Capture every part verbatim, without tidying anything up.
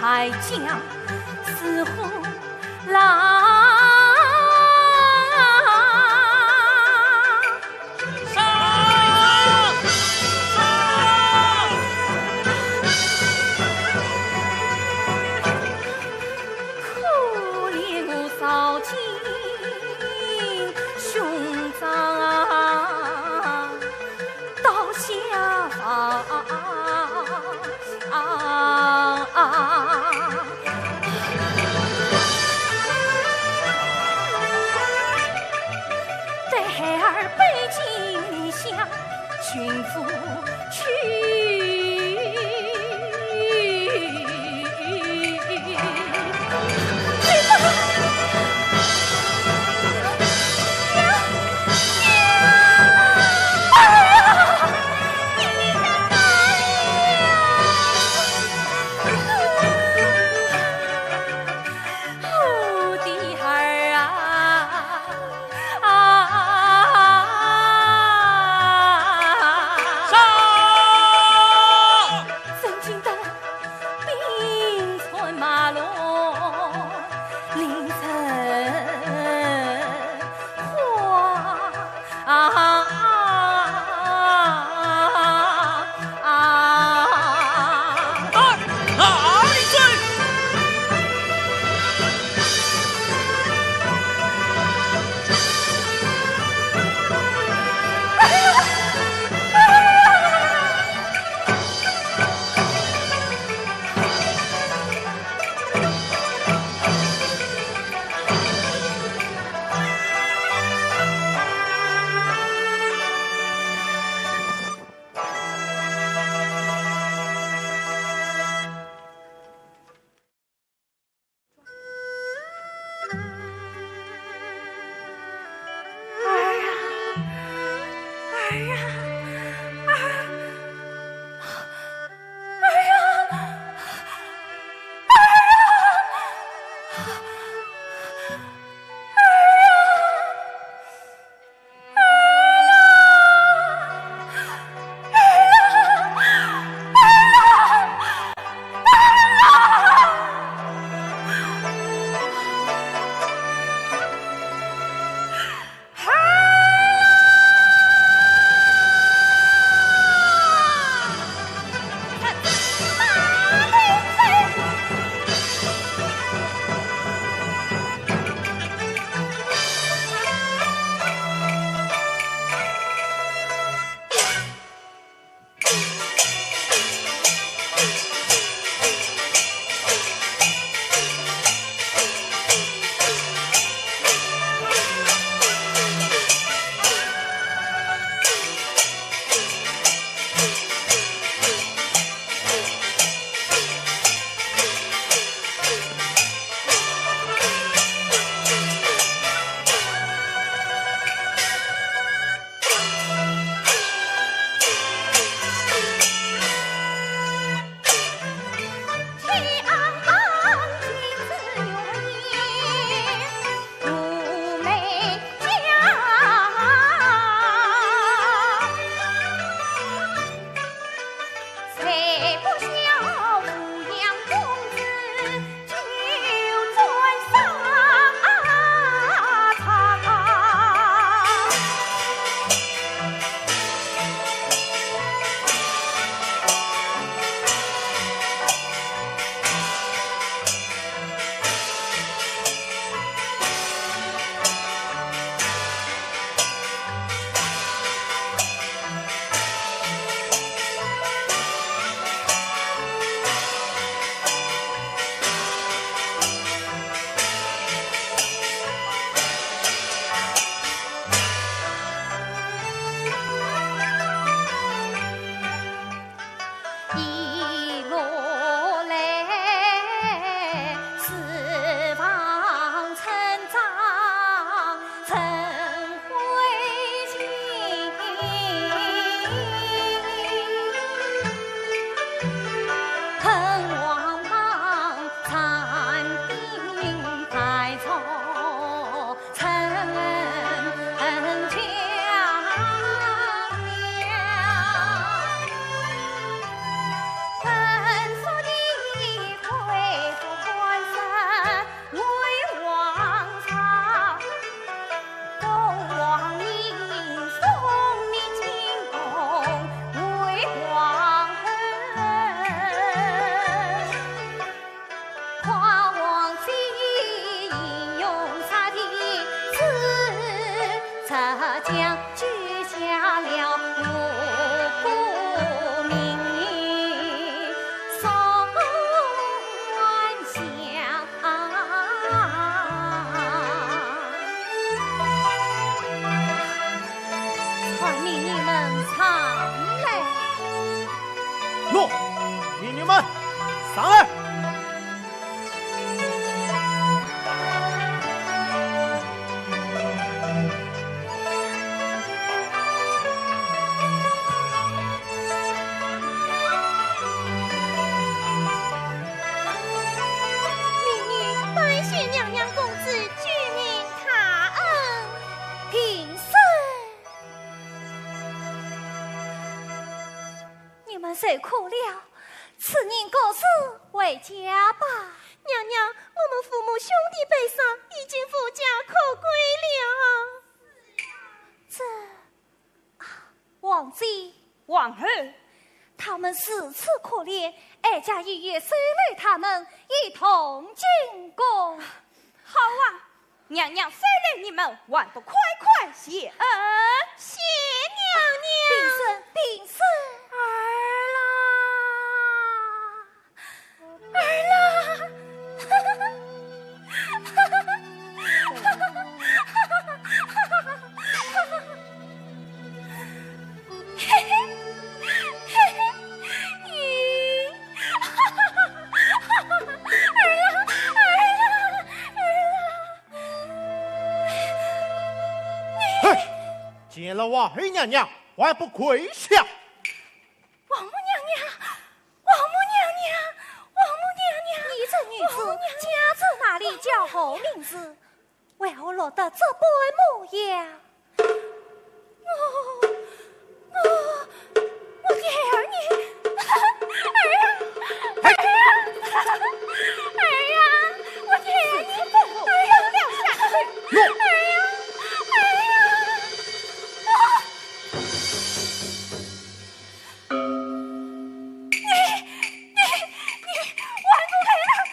大将似虎狼。上！上！可怜我少卿兄长倒下房。民女们，上来！民女拜谢娘娘公主救命大恩，平身。 你们受苦了，此人各自回家吧。娘娘，我们父母兄弟悲伤，已经无家可归了。这，啊，王姐。王后。他们如此可怜，哀家意欲收留他们，以同进宫。 好啊，娘娘收留你们，还不快快谢恩？谢娘娘。平身，平身。儿啦，儿啦。嘿嘿，嘿嘿，咦，儿啦，儿啦，儿啦。 嘿，见了王后娘娘，还不跪下？王母娘娘，王母娘娘，王母娘娘，你这女子，王母娘娘。家住哪里，叫何名字？为何落得这般模样？我，我， 我的儿呢？儿啊，儿啊，儿啊，我的儿呢？儿啊，儿啊，儿啊，啊！你，你，你，还我儿，还我儿，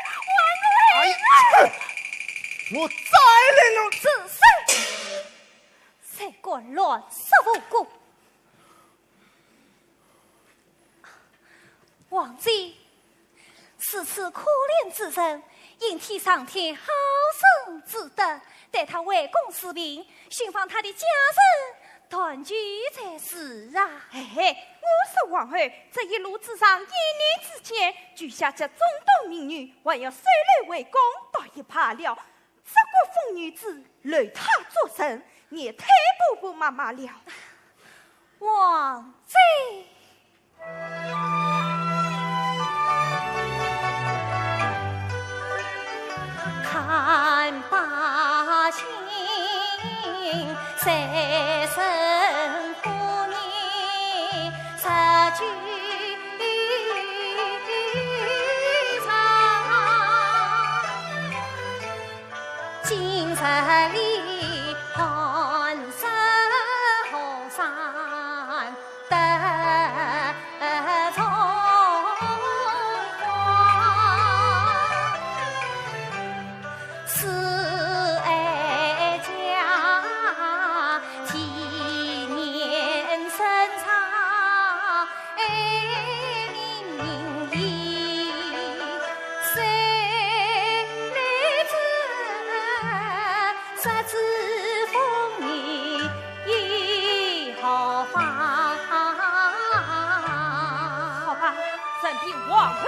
还我儿！哎呀，我再来了！住手！ 谁敢乱说无辜？王姐，如此可怜之人，应体上天好生之德，待他回宫治病，寻访他的家人团聚才是啊。哎，我说王后，这一路之上，一念之间，救下这众多民女，还要收留回宫，倒也罢了。 这个疯女子，留她作甚？你忒婆婆妈妈了。王姐。看罢亲，三生不念十九 今日里寒舍河山得重光。 是哀家纪念深长，哀民名义，谁来知，谁知风雨又何妨？好吧，任凭王后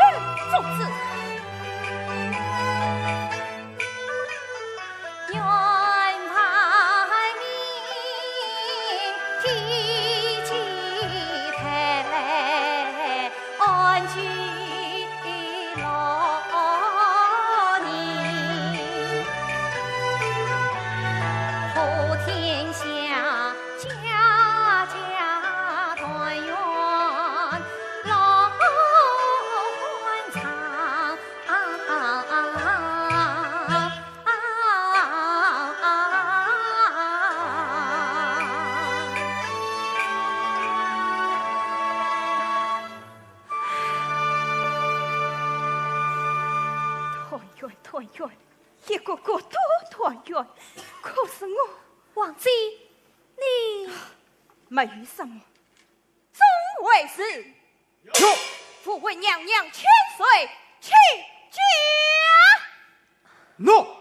做主。 愿万民天际太安居乐业，普天下家家团圆乐欢唱。 啊啊啊啊啊啊！团圆，团圆，一个个都团圆，可是我……王姐，你……没有什么，总为是 有。父为娘娘千岁起驾。诺。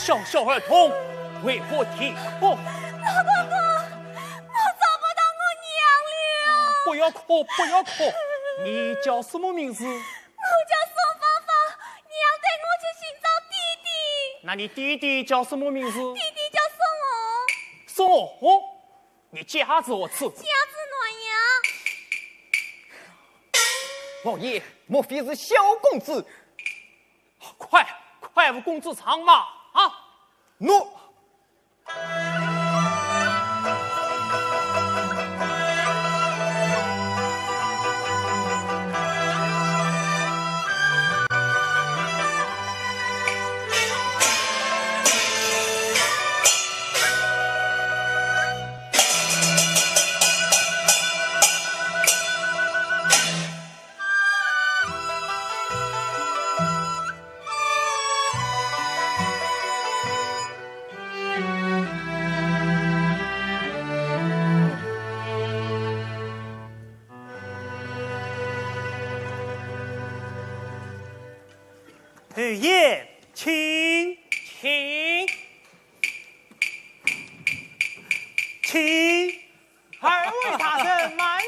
小小儿童，为何啼哭？老公公，我找不到我娘了。不要哭，不要哭。你叫什么名字？我叫宋芳芳，娘带我去寻找弟弟。那你弟弟叫什么名字？弟弟叫宋红。宋红？你家住何处？家住南阳。王爷，莫非是小公子？快，快扶公子上马啊！喏。侯爷，请。请。请。 二位大人慢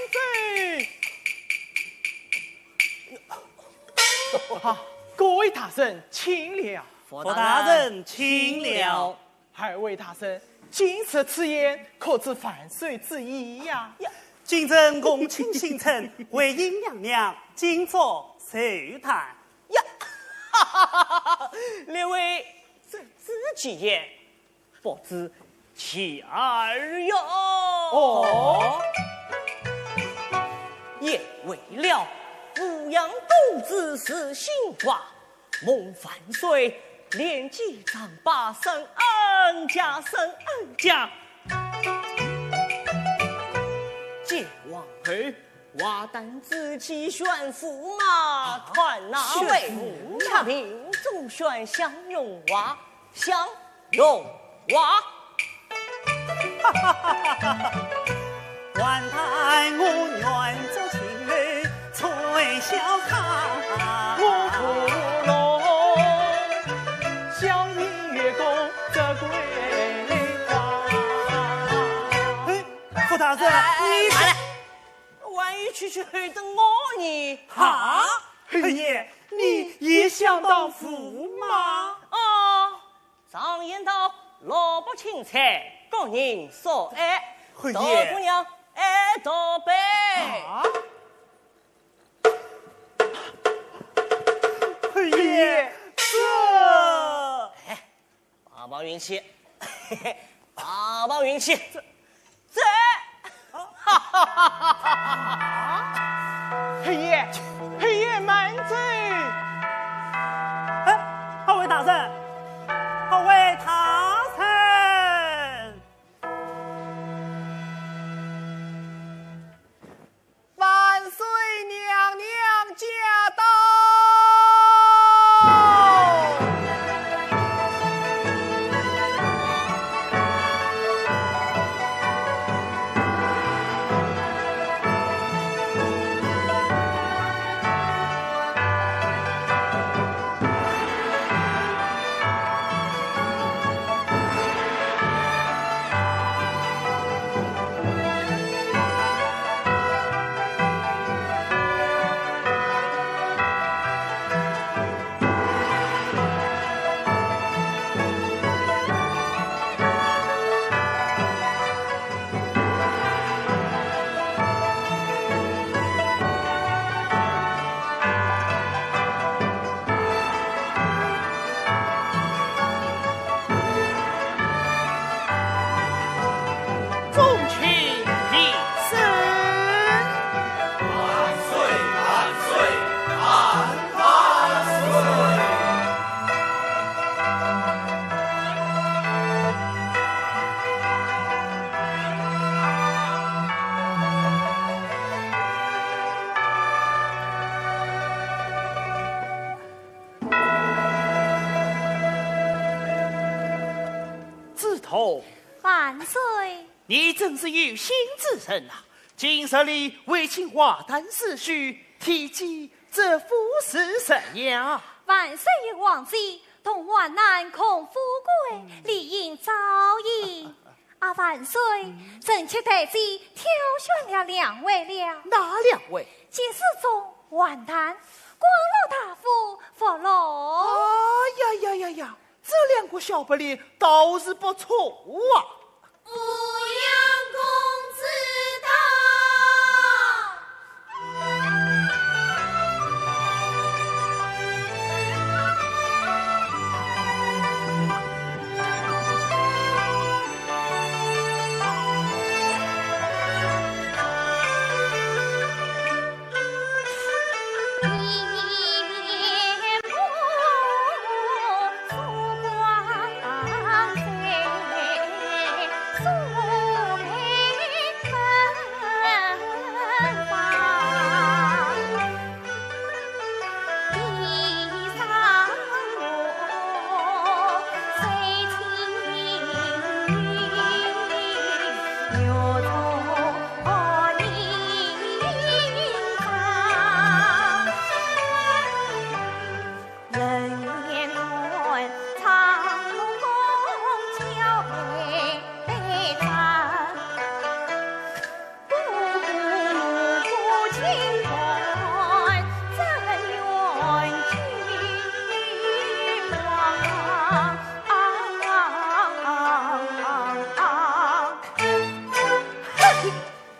走。啊，各位大人请了。福大人请了。二位大人，今设此宴，可知万岁之意呀？呀，今日恭请新臣，为迎娘娘，今作寿宴。呀，哈哈哈哈，列位，这，这几宴 不知其二哟。哦。也为了抚养公子是新话，蒙万岁连记丈八声恩，加声恩，加。接皇后，华诞之期选驸马，啊，看哪位？选驸马。恰平中选享荣华， 享荣华。哈哈哈哈哈！还待我愿做青楼吹箫唱。我屠龙，笑nhìn月宫折桂花。哎，福大人，哎，你慢来。万一区区侯登我呢？哈？侯爷，你也想当驸马？啊。 常言道，萝卜青菜各人所爱，侯爷。大姑娘爱大伯。啊？侯爷，这……哎，碰碰运气，嘿嘿，碰碰运气。这， 这……侯爷，侯爷慢走。哎，二位大人，二位大人。万岁娘娘驾到！ 众卿平身。万岁，万岁，万万岁！ 子图。万岁。你真是有心之人啊！今日里未请华诞侍御，提及这府事怎样？万岁有皇旨，同患难共富贵，理应照应。啊，万岁，嗯。臣妾代姐挑选了两位了。哪两位？金世宗、桓谭，光禄大夫伏龙。哎呀呀呀呀，这两个小白脸倒是不错啊。 濮阳公子到。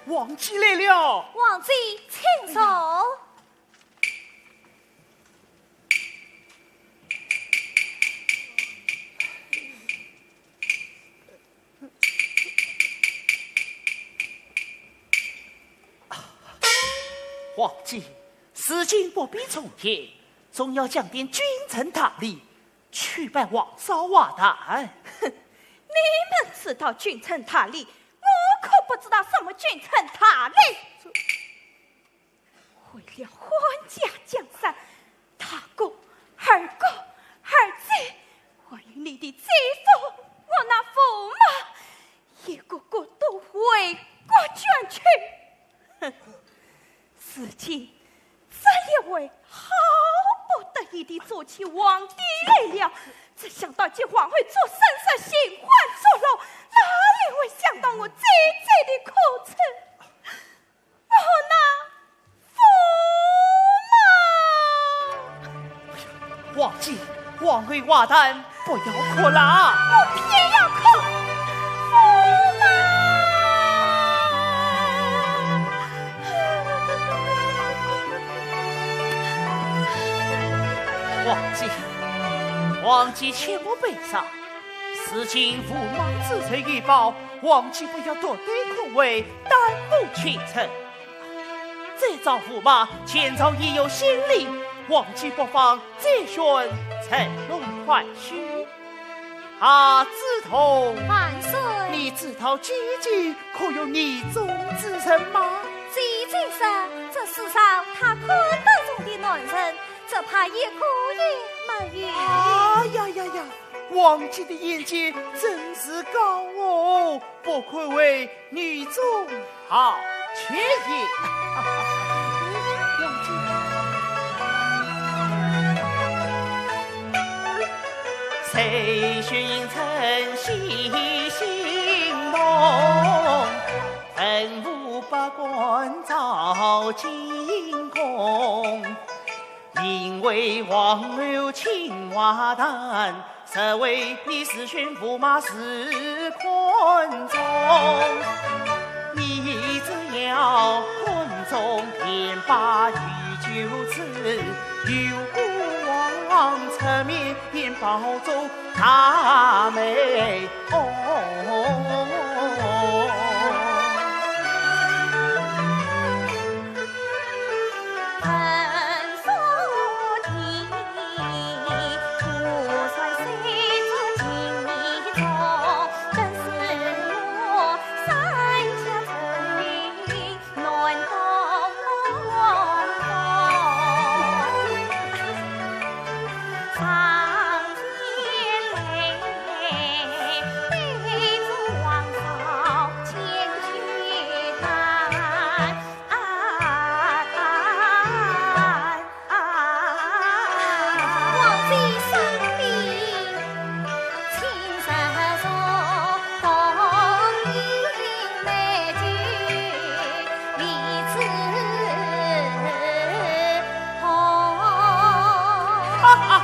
皇姐来了。皇姐，请坐。 皇姐，事情不必从严，总要讲点君臣大礼，去拜皇嫂啊谈。哼，你们知道君臣大礼，我可不知道什么君臣大礼。 为了皇家江山，大哥、二哥、二姐，还有你的姐夫，我那驸马，一个个都回国捐躯。哼，如今这一位好不得意地做起皇帝来了，只想到给皇后做声色，寻欢作乐，哪里会想到我姐姐的苦楚？ 我那驸马。皇姐，皇后话谈，不要哭了。我偏要哭，驸马。皇姐，皇姐切莫悲伤。如今驸马之仇已报，皇姐不要独对空闺，耽误前程。 再找驸马，前朝已有先例，皇姐不妨再选乘龙快婿。啊，梓童。万岁。你知道姐姐可有意中之人吗？姐姐说，这世上她看得中的男人，只怕一个也没有。哎呀呀呀，皇姐的眼界真是高哦，不愧为 女中豪杰也。谁寻春喜心动，文武百官照进宫。 名为皇后清华弹，实为你自选驸马是看中。你只要看中便罢，有就此，有过往出面保重大美。 哦。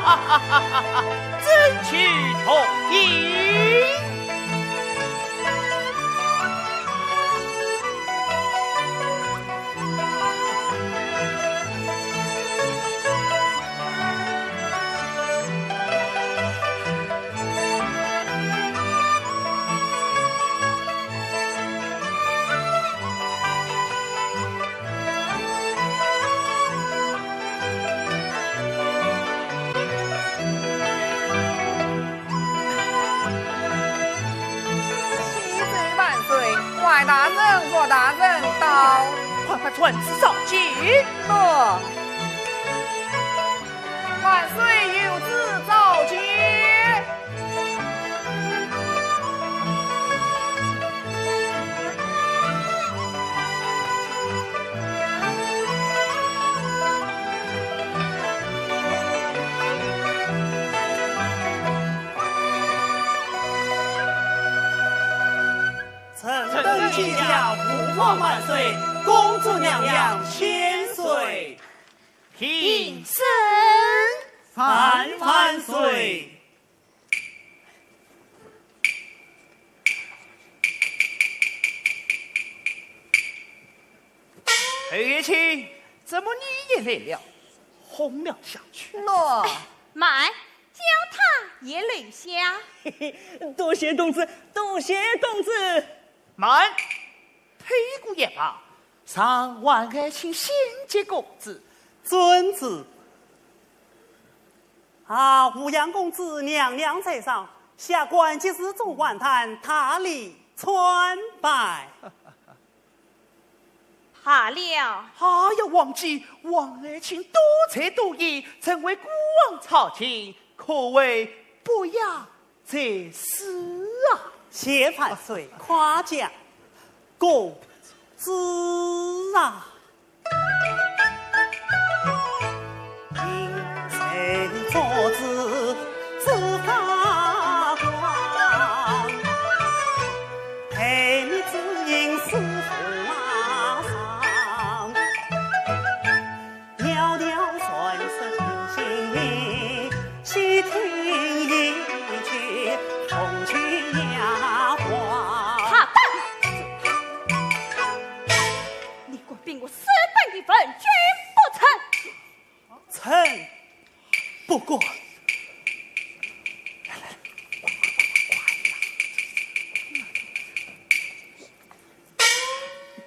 哈哈哈哈哈！征求同意。 万岁，万岁！外大人、岳大人到。快快传旨召见。诺。万岁有旨召见。 臣等见驾，吾皇万岁，公主娘娘千岁。平身。万万岁。 侯爱卿，怎么你也来了？轰了下去。喏。慢，叫他也留下。多谢公子，多谢公子。慢，退过一旁，让王爱卿先接公子。遵旨。 啊，湖阳公子娘娘在上，下官即时中晚宴，大礼参拜。罢了。哎呀，王姐，王爱卿多才多艺，曾为孤王操琴，可谓不亚 才是啊。谢万岁夸奖，公子啊。 好的！你敢禀我私奔的文君不成？臣不敢。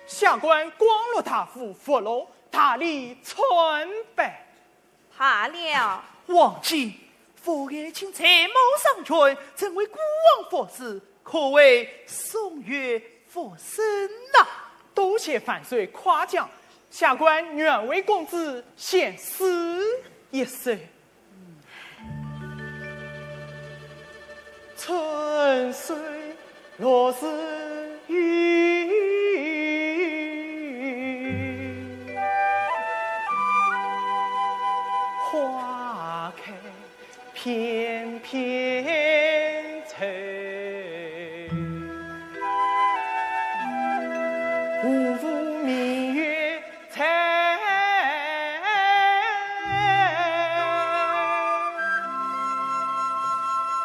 下官光禄大夫伏龙，大礼参拜。罢了。王姐，王爱卿才貌双全，曾为孤王赋诗，可谓宋岳复生呐。多谢万岁夸奖，下官愿为公子献诗一首。 春水落时雨，花开片片愁。 无无明月在，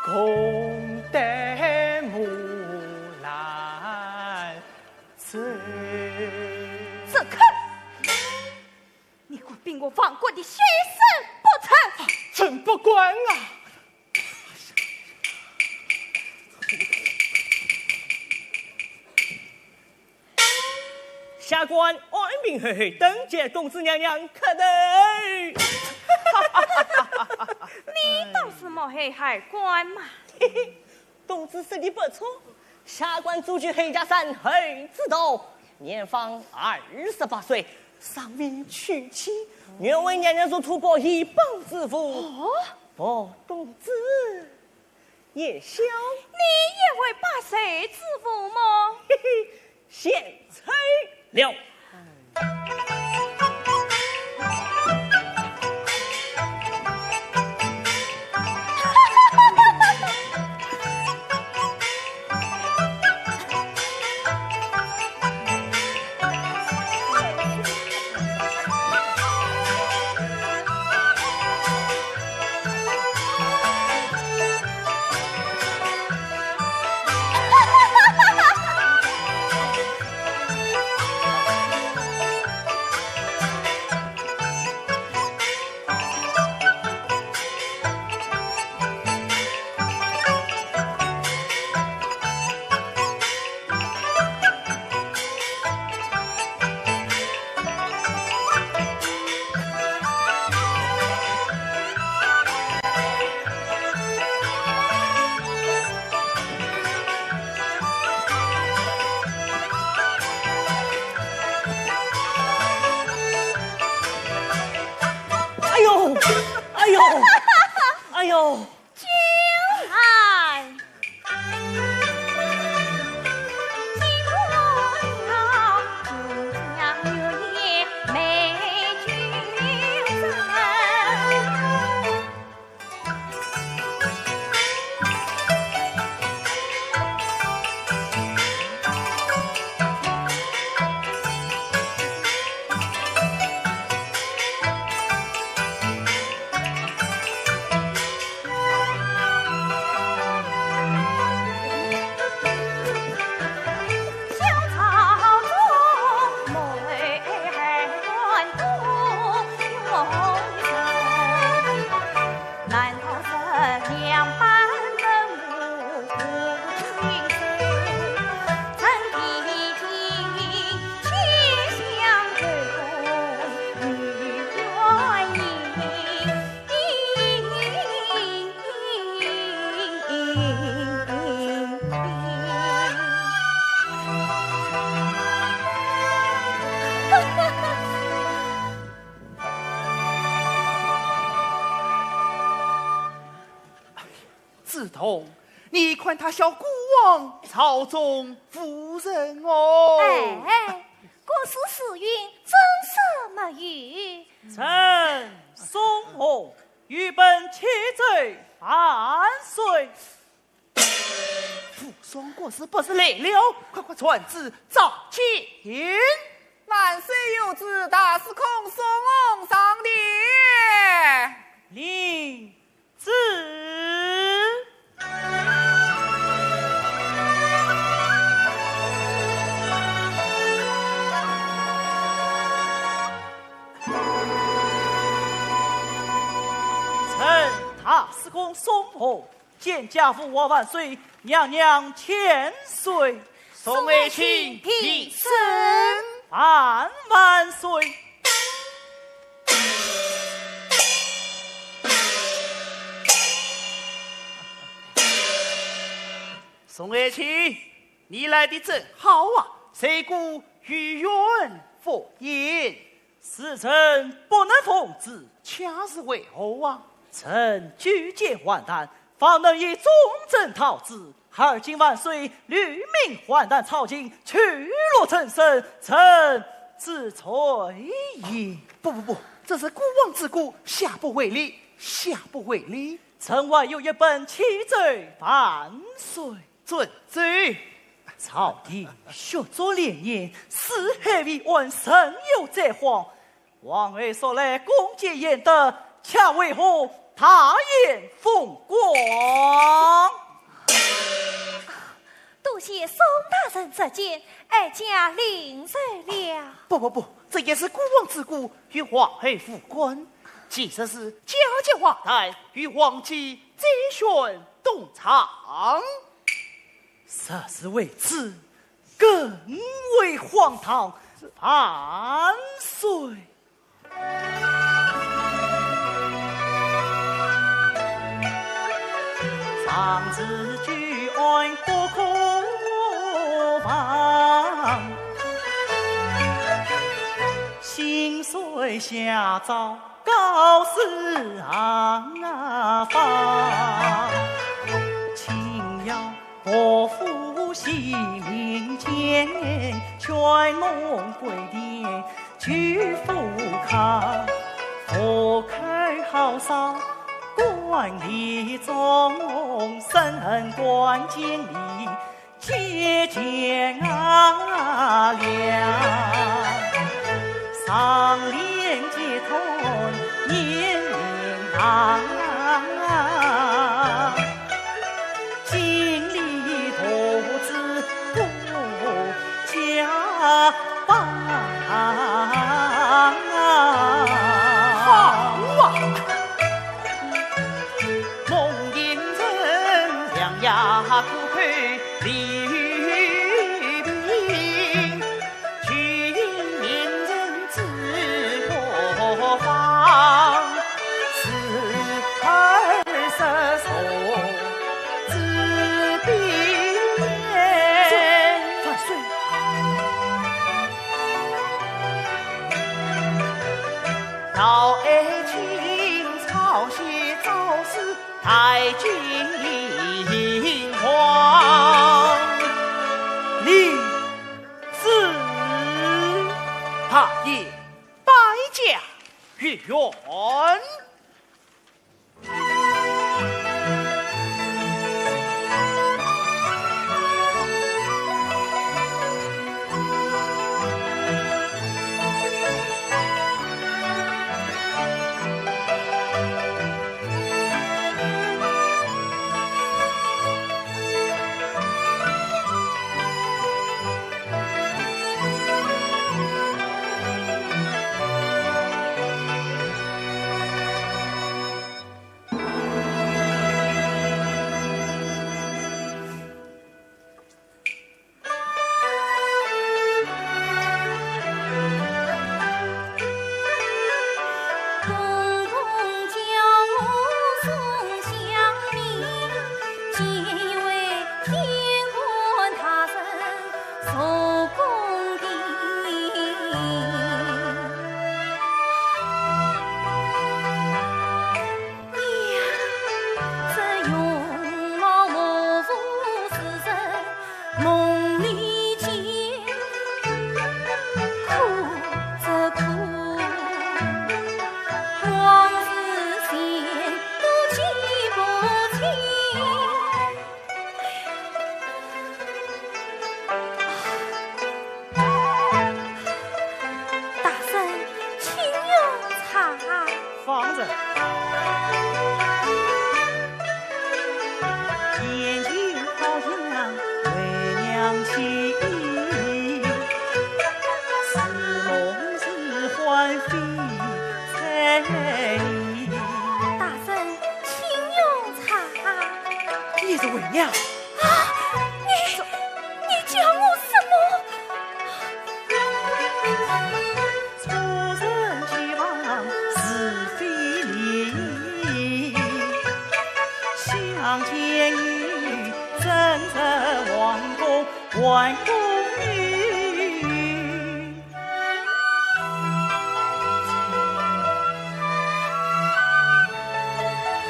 共对木兰舟。住口！你敢禀我亡国的先生不成？臣不敢啊！ 下官安平侯侯，登见公子娘娘磕头。你倒是么侯侯官嘛。嘿嘿，公子说的不错，下官祖籍侯家山侯子洞，年方二十八岁，尚未娶妻，愿为娘娘做托钵以报之恩。哦？哦，公子 也笑。你也会拜谁之父吗？嘿嘿，献丑了。呦，哎呦，救啊！梓童，你看他笑孤王朝中无人哦。哎，国师时运，真是没有。臣宋弘，与本启奏万岁。无双国师不是来了，快快传旨召见。万岁有旨，大司空宋弘上殿。领旨。臣大司空宋弘， 见驾父王万岁，娘娘千岁。宋爱卿平身。万万岁。宋爱卿，你来得正好啊，谁故御苑赴宴？ 时辰不能奉旨。恰是为何啊？臣举荐还丹，方能以忠贞讨子，而今万岁律命还丹操琴，取乐陈声，臣之罪也。不不不，这是孤王之过，下不为例，下不为例。臣还有一本启奏万岁。 准奏。朝廷血泪连连，四海为安，人有灾荒。皇后素来恭俭贤德，却为何大宴风光？多谢宋大人接见，哀家领受了。不不不，这也是孤王之过，与皇后无关。既然是佳节华台，与皇姐再选东床。 实是为此，更为荒唐。万岁！上至九安不可忘，薪水下照 告示行房，轻摇薄扶西民间，全弄归田去赴考。户口好扫官吏中，升官经理 节节啊亮，上联皆通年龄堂，经理独子不加榜。好啊！ 蒙恬人两夜苦口李玉平，举引名人之过方，时而失所之兵。万岁！ 老爱卿操心赵氏太金皇李子。大爷拜驾御苑。大人，请用茶。放着。大人，请用茶。你是为娘？啊，你，你叫我什么？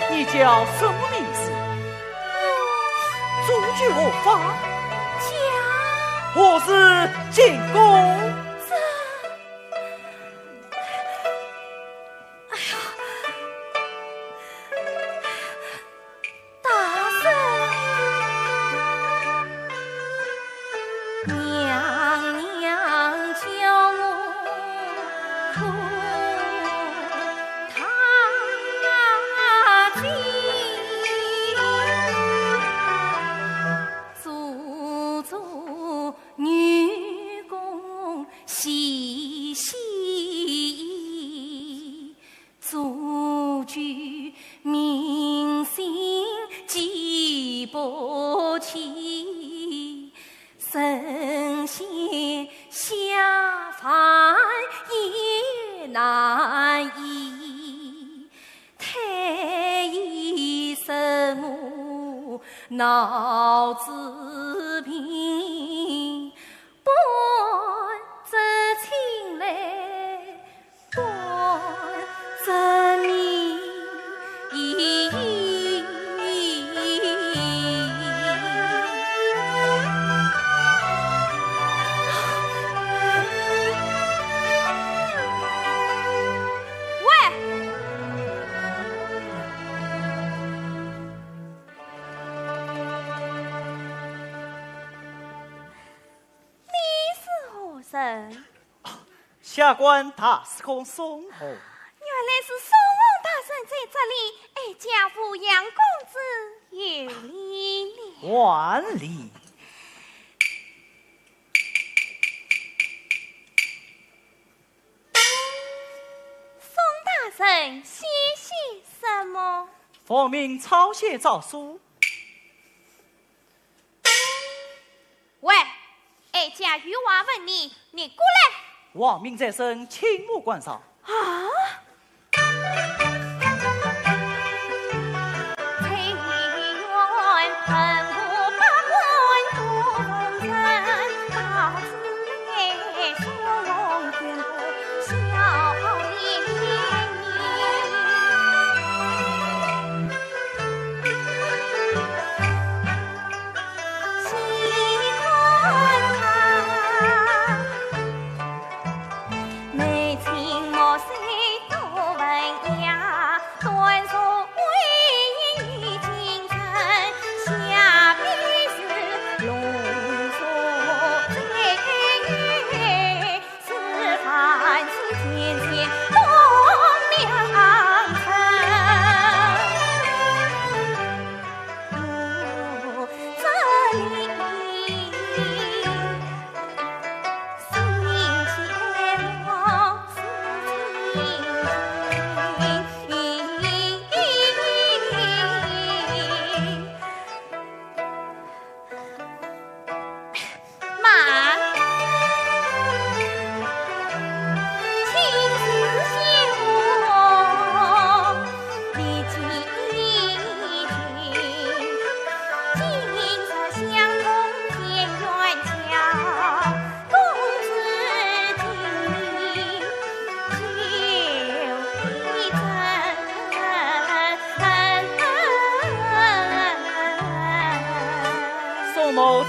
你叫什么名字？祖居何方？家。何时进宫？这，哎呀，大人。娘娘叫我看她去，做做女工洗洗衣。 祖居名姓记不清，神仙下凡也难移。太医说我脑子病，半日请来 喂！你是何人？ 下官大司空宋弘。原来是宋弘大人在这里，哀家扶杨公子有礼了。还礼。宋大人写些什么？奉命抄写诏书。 喂，哀家有话问你，你过来。王命在身，请马关照。啊？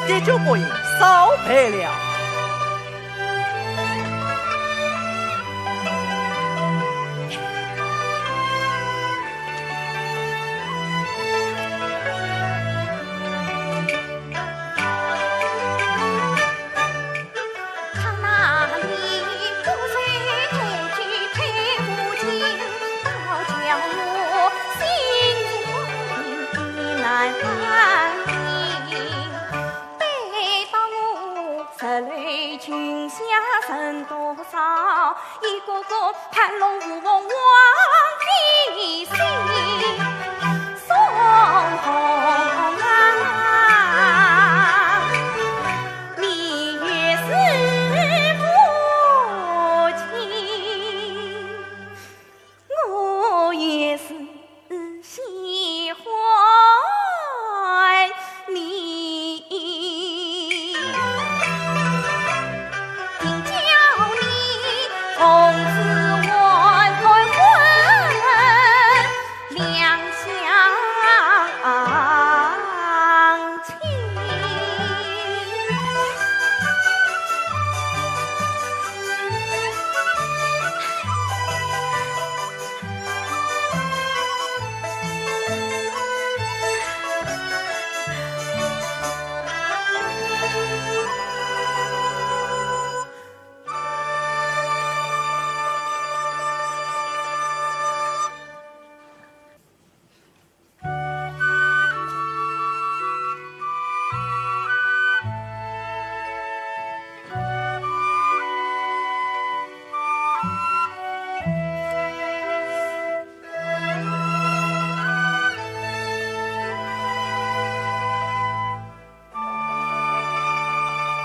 这就可以少赔了。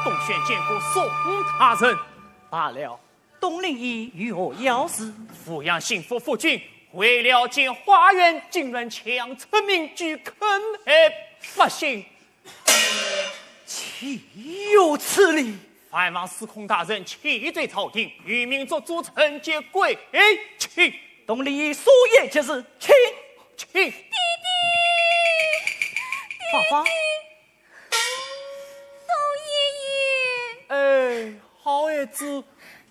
董宣见过宋大人。罢了，董令尹有何要事？府尹心腹府尹，为了建花园，竟然强拆民居，坑害百姓。岂有此理！ 还望司空大人启奏朝廷，与民作主，惩戒贵戚。董令尹所言极是，请。请。爹爹，芳芳。董爷爷。哎，好孩子，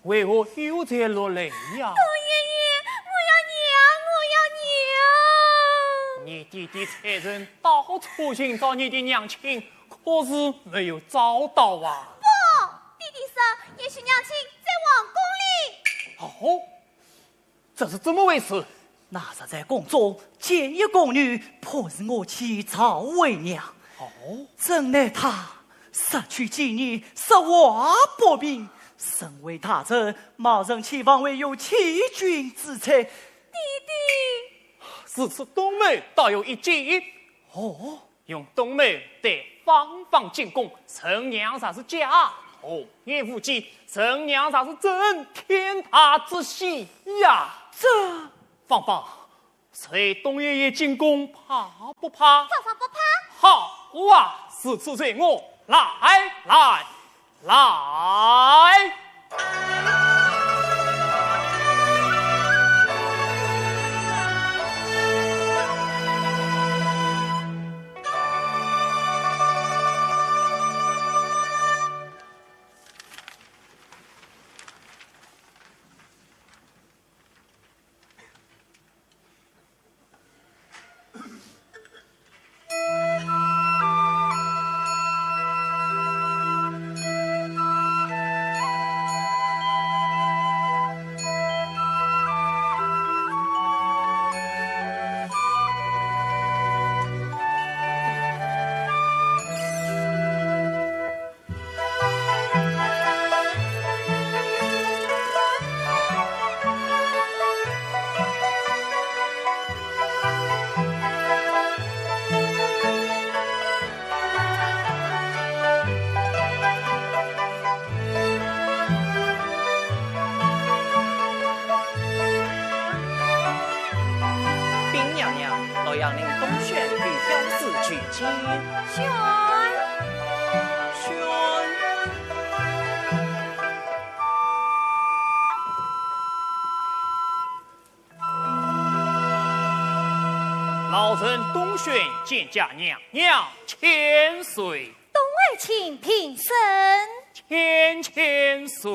为何又在落泪呀？董爷爷，我要娘，我要娘。你爹爹差人到处寻找你的娘亲， 可是没有找到啊。不，爹爹说，也许娘亲在皇宫里。哦，这是怎么回事？那日在宫中见一宫女，怕是我妻赵为娘。哦。怎奈她失去记忆，说话不明。身为大臣，冒认妻房，会有欺君之罪。爹爹。如此董某倒有一计。哦。 用董某代芳芳进宫，认娘若是假，童言无忌，认娘若是真，天大之喜呀！这……芳芳，随董爷爷进宫，怕不怕？芳芳不怕。好啊，如此随我来，来。 来。 禀娘娘，洛阳令董宣有要事求见。宣。宣。 老臣董宣见驾，娘娘千岁。董爱卿平身。千千岁。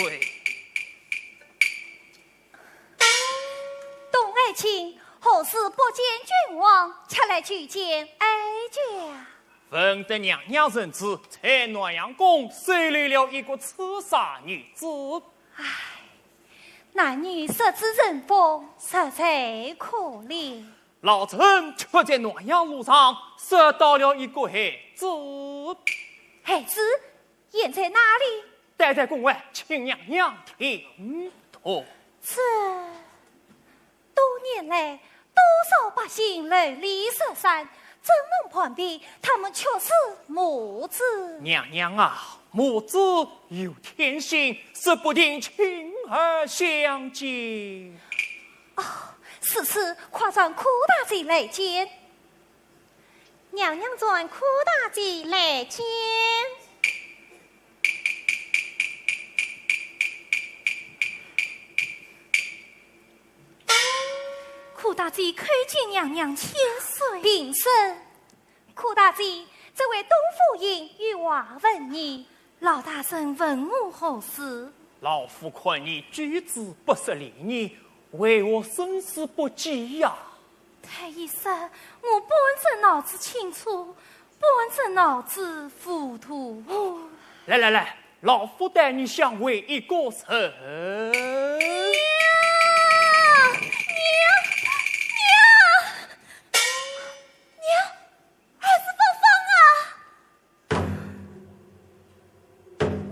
董爱卿，何事不见君王，却来求见哀家？闻得娘娘仁慈，在南阳宫收留了一个痴傻女子。唉，那女失子成风，实在可怜。 老臣却在南阳路上拾到了一个孩子。孩子？现在哪里？待在宫外，请娘娘停动。这，多年来，多少百姓流离失散，怎能判别他们确是母子？娘娘啊，母子有天性，说不定亲儿相见。 哦，是，是，快传苦大姐来见。娘娘传苦大姐来见。苦大姐叩见娘娘千岁。平身。 苦大姐，这位董夫人有话问你。老大人问我何事？老夫看你举止不失礼仪，为何生死不拘呀？太医说，我半日脑子清楚，半日脑子糊涂。来来来，老夫带你相会一个人。娘，娘，娘！ 娘，儿子芳芳啊！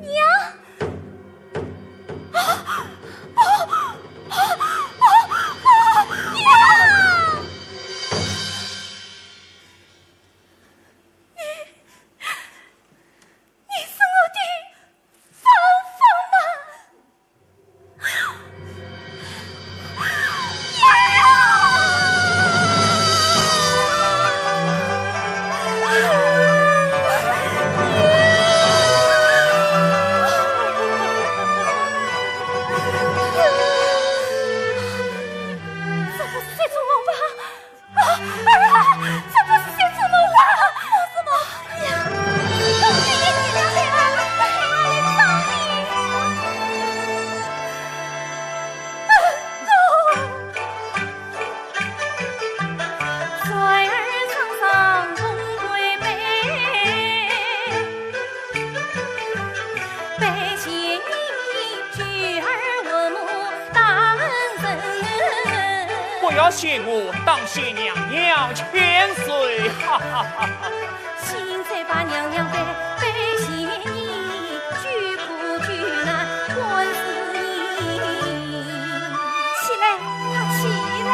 娘！啊！啊！啊！啊！娘！你，你是我的芳芳吗？ 这不是这种梦吧？ 啊，儿啊，这不是仙子梦话，我怎么……哎呀，都是你娘的儿，我还要来找你。啊，儿。 不要谢我，当谢娘娘千岁，哈哈哈哈。起来，快起来。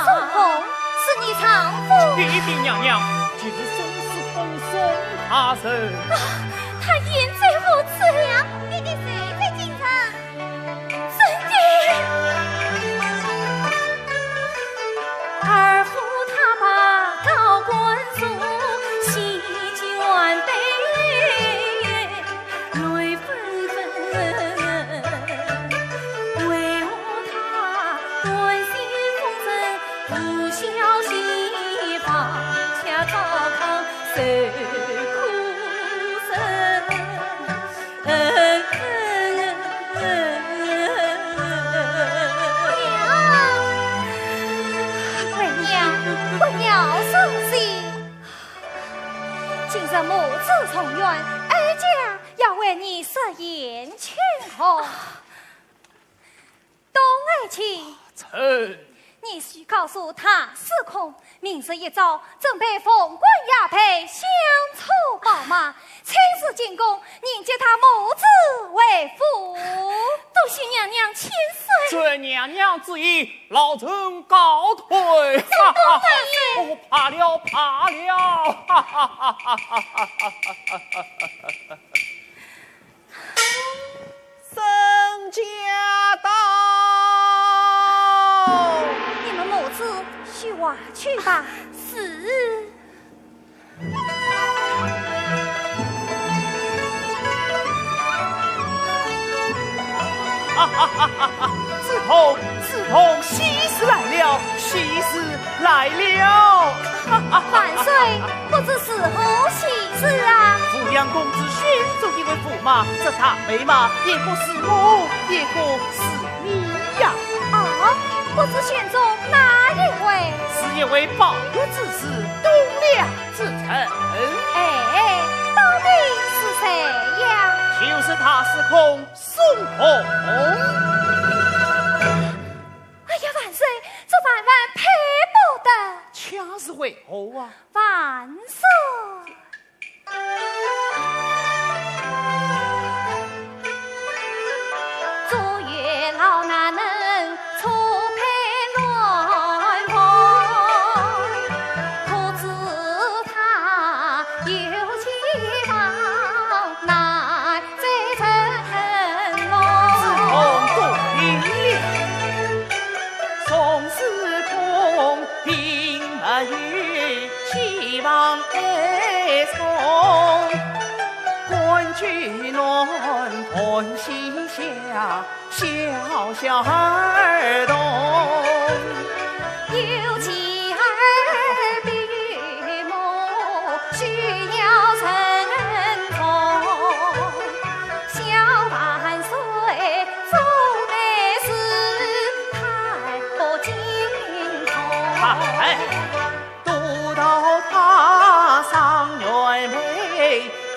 宋弘，是你丈夫？爹爹娘娘，就是宋世峰宋大人。啊，他现在何处？娘，爹爹就在京城。 真的？为娘，为娘伤心。今日母子重圆，哀家为你设宴请客。东爱卿，臣。你去告诉大司空，明日一早准备凤冠霞帔、香车宝马，亲自进宫，迎接他母子回府。多谢娘娘千岁。遵娘娘旨意，老臣告退。哈哈哈，我怕了，怕了。哈哈哈哈哈哈。 圣驾到！你们母子叙话去吧。是。哈哈哈哈哈！梓童，梓童，喜事来了，喜事来了！哈哈哈哈！万岁，不知是何喜事啊？扶阳公子选中一位驸马，这大美貌，一个是我，一个是你呀。哦，不知选中哪一位？是一位宝玉之子，栋梁之臣。哎，到底是谁呀？就是大司空宋弘。哎呀，万岁，这万万配不得。恰是为何啊？万岁！ 梓童多病了，从司空病没有 希望悲从，官居鸾盘膝下，小小儿童。有其儿必有母，须要承从。小万岁做媒事，太不经痛。哎。 独道他伤元妹，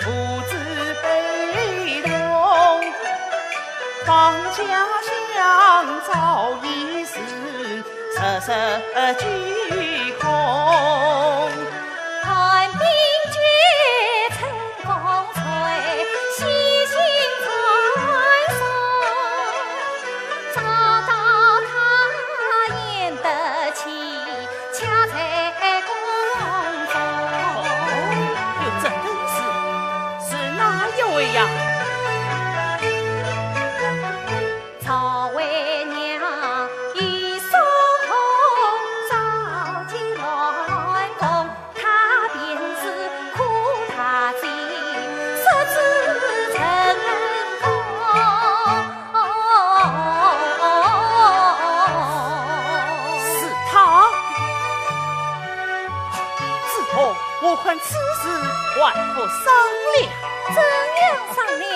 父子悲痛。方家香早已是实实虚空。寒冰绝尘风吹，西行传送。 找到他演得起，恰在宫中。哦，有这等事，是哪一位呀？赵为娘与宋弘早结鸾凤， 他便是苦大姐，失子成功。是他？梓童，我看此事还不商量。怎样商量？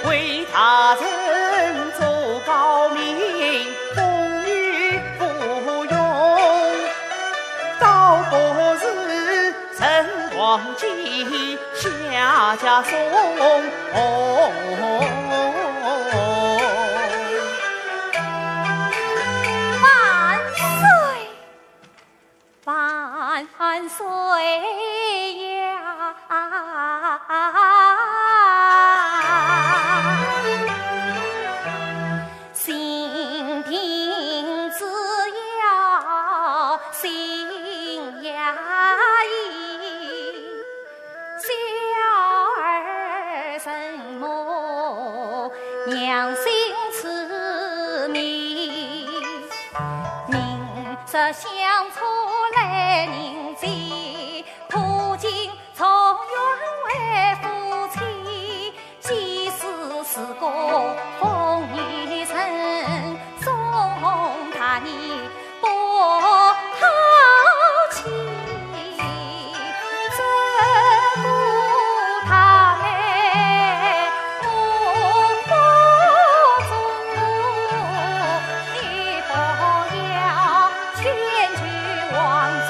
为他人做高明，风雨无用，倒不如人亡其下，家中红。万岁！ 万岁呀！性平之要紧呀！ 小儿承蒙娘亲赐名，明日香车来迎接，途经状元为夫妻， 既是四个红衣人，送大礼不淘气。这个大礼我不中，你不要迁就皇姐，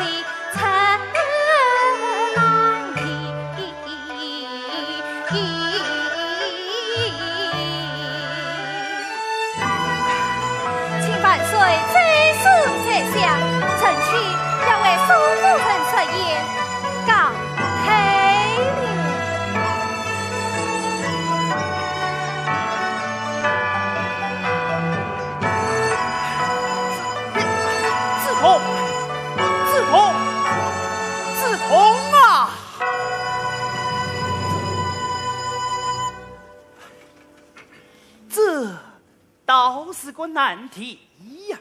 是个难题呀。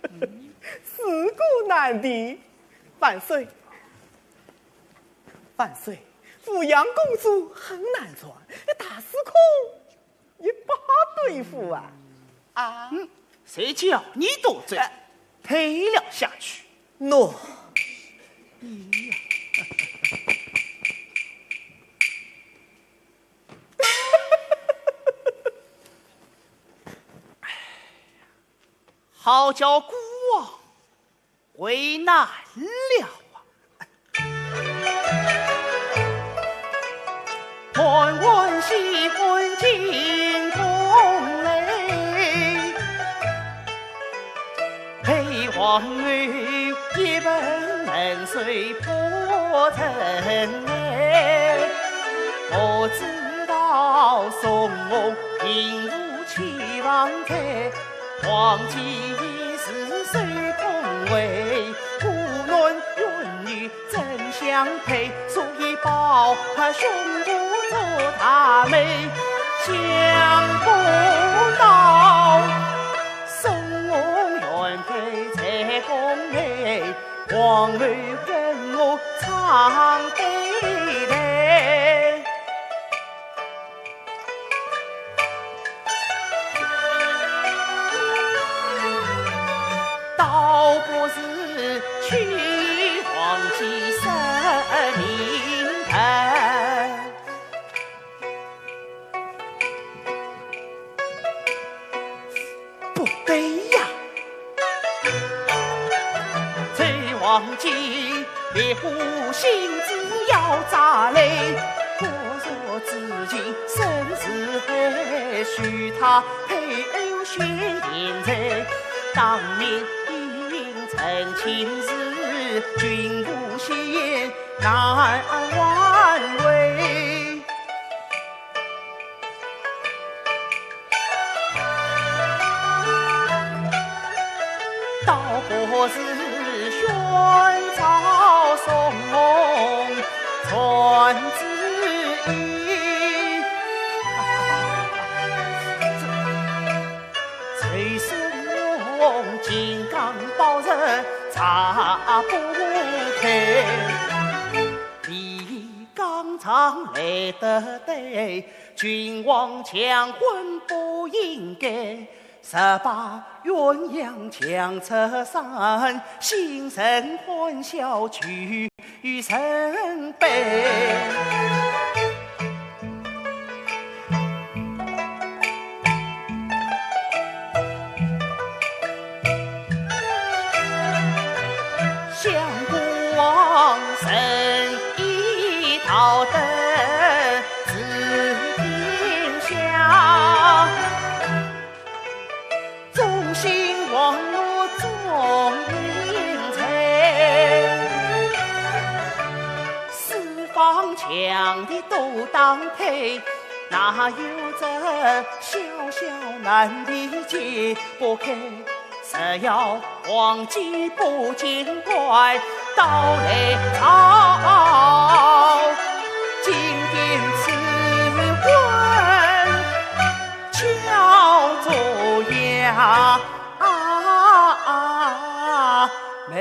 是个难题。万岁，万岁，扶阳公主很难缠，大司空也不好对付啊。啊？嗯，谁叫你多嘴，哎。退了下去。喏。好叫孤王为难了啊！满碗喜欢金风来，陪皇后一盆冷水泼成泪。我知道宋弘并无期望在，皇帝一时受宠爱，故嫩怨女怎相配？所以抱胸脯做大媒，想不到宋弘原配在宫内，皇后跟我唱对台。 倒不如去皇帝说明白。不对呀，这皇帝 别个性子要炸嘞，我若知情甚是害，许他配偶先现在，当面应承亲事，君无险难挽回。 倒不如选朝送龙传旨意，谁送龙金刚宝石查不开。 李纲常来得对，君王强婚不应该，十八鸳鸯抢出山，新生欢笑九成悲。 相国王仁义道德治天下，忠心望我忠民才，四方强敌都当退，哪有这小小难题解不开？ 只要皇帝不见怪，到来朝，金殿赐婚，巧做杨梅。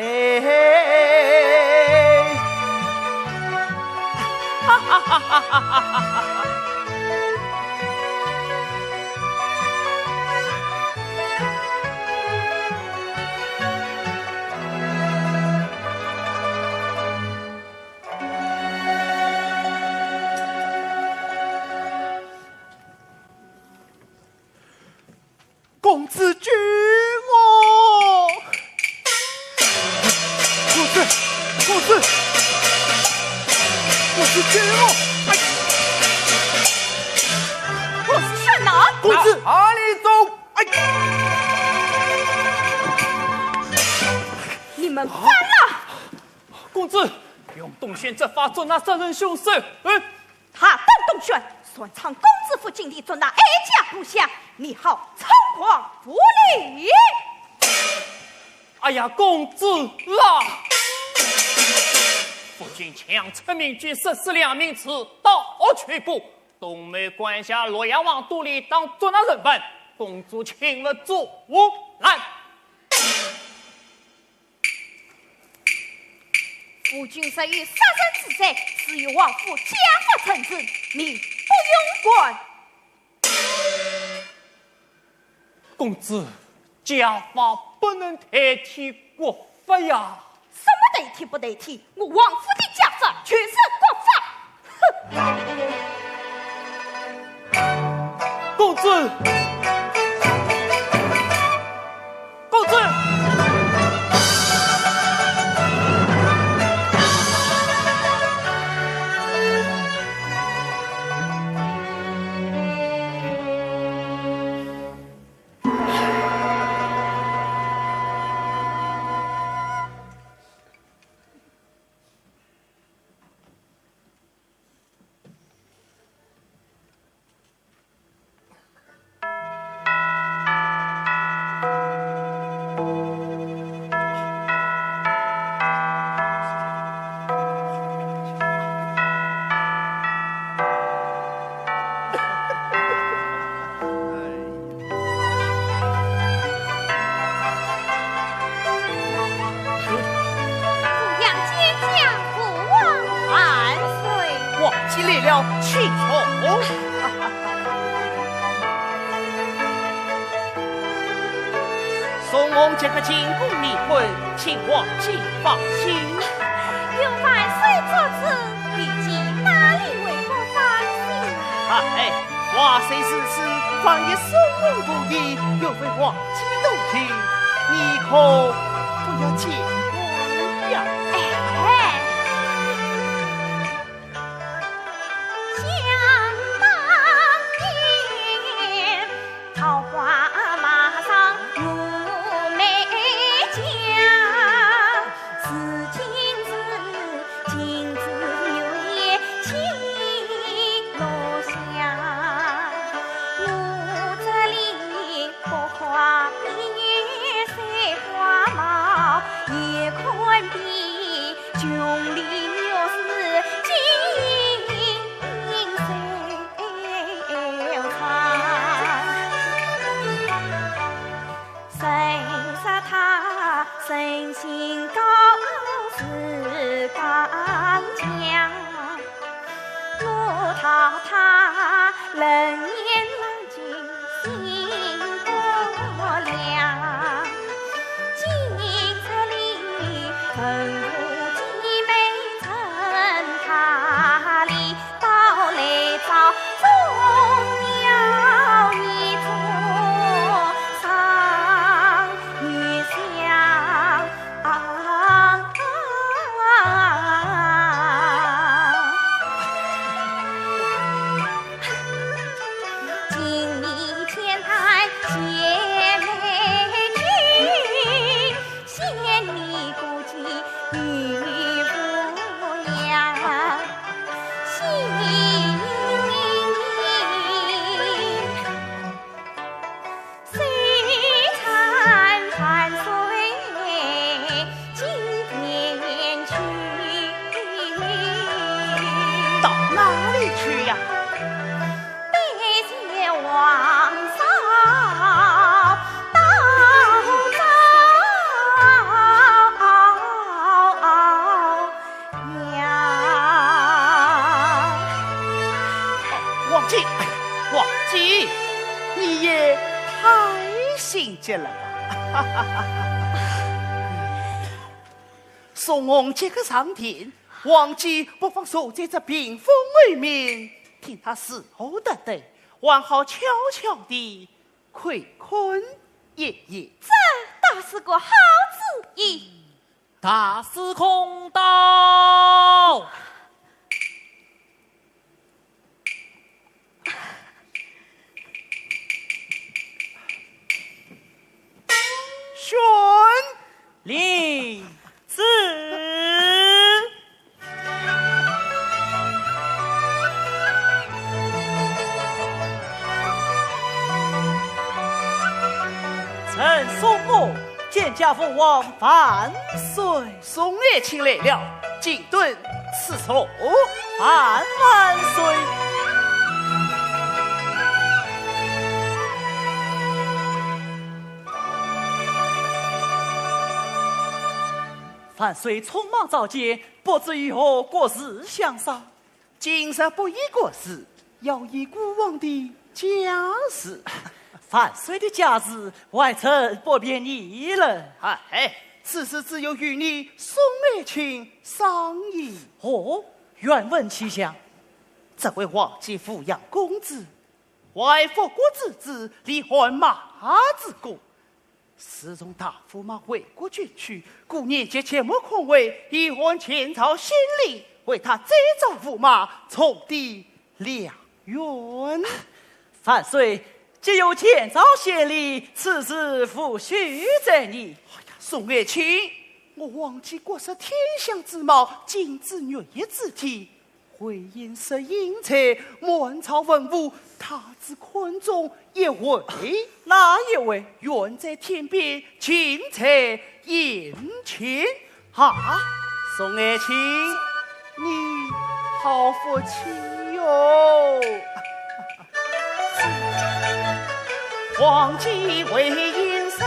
公子救我！公子，公子，公子救我！哎，公子，哪？公子，哪里走？哎，你们反了！公子，用洞穴阵法捉拿杀人凶手。嗯。 大胆东选，擅闯公子府禁地，捉拿哀家部下，你好猖狂无礼！哎呀，公子啊！夫君强拆民居，杀死良民，此道却不。东门关下洛阳王都理当捉拿人犯，公主请勿坐。来。夫君若有杀人之罪，是与王府家法成责，你不用管。公子，家法不能代替国法呀。什么代替不代替？我王府的家法就是国法。哼！公子，公子。父王见驾，父王万岁。王妃来了，请坐。宋弘这个进宫命官，请王妃放心。有万岁作主，御前哪里为不放心啊？哎， 话虽如此，万一宋弘不依，又非王妃多情，你可不要见怪呀。哎，哎。想当年，桃花马上我美家，如今是 今日月夜起落霞，我这里不花边，谁花帽，也看遍琼林玉树金银水草。 谁说他神仙高是刚强，我讨他冷眼望尽心不凉。今日里吩咐姐妹趁他里 到来朝，总要一炷上一香。今日前来谢媒君， 谢你顾及于无恙，谢你虽参万岁金殿去。到哪里去呀？ 拜谢王嫂到朝阳。王姐，哎，王姐，你也太心急了吧。宋弘这个上殿，王姐不妨坐在这屏风后面，听他如何答对， 还好悄悄地看看一眼。这倒是个好主意。大司空到。宣 领旨。臣宋弘见驾，父王万岁。宋爱卿来了，请登此座。万万岁。万岁匆忙召见，不知有何国事相商？今日不宜国事，要议孤王的家事。万岁的家事，微臣不便议论。哎，此事只有与你宋爱卿商议。哦，愿闻其详。这位皇姐抚养公子， 怀复国之子，立汗马之功。自从大驸马回国捐躯，故年节切莫空回，以汗前朝先例，为他再造驸马，重抵良缘。万岁，既有前朝先例，此事无需再议。哎呀，宋爱卿，我皇姐国色天香之貌，金枝玉叶之体， 慧眼识英才，满朝文武，她只看中一位。哪一位？远在天边，近在眼前。啊，宋爱卿，你好福气哟！ 皇姐慧眼识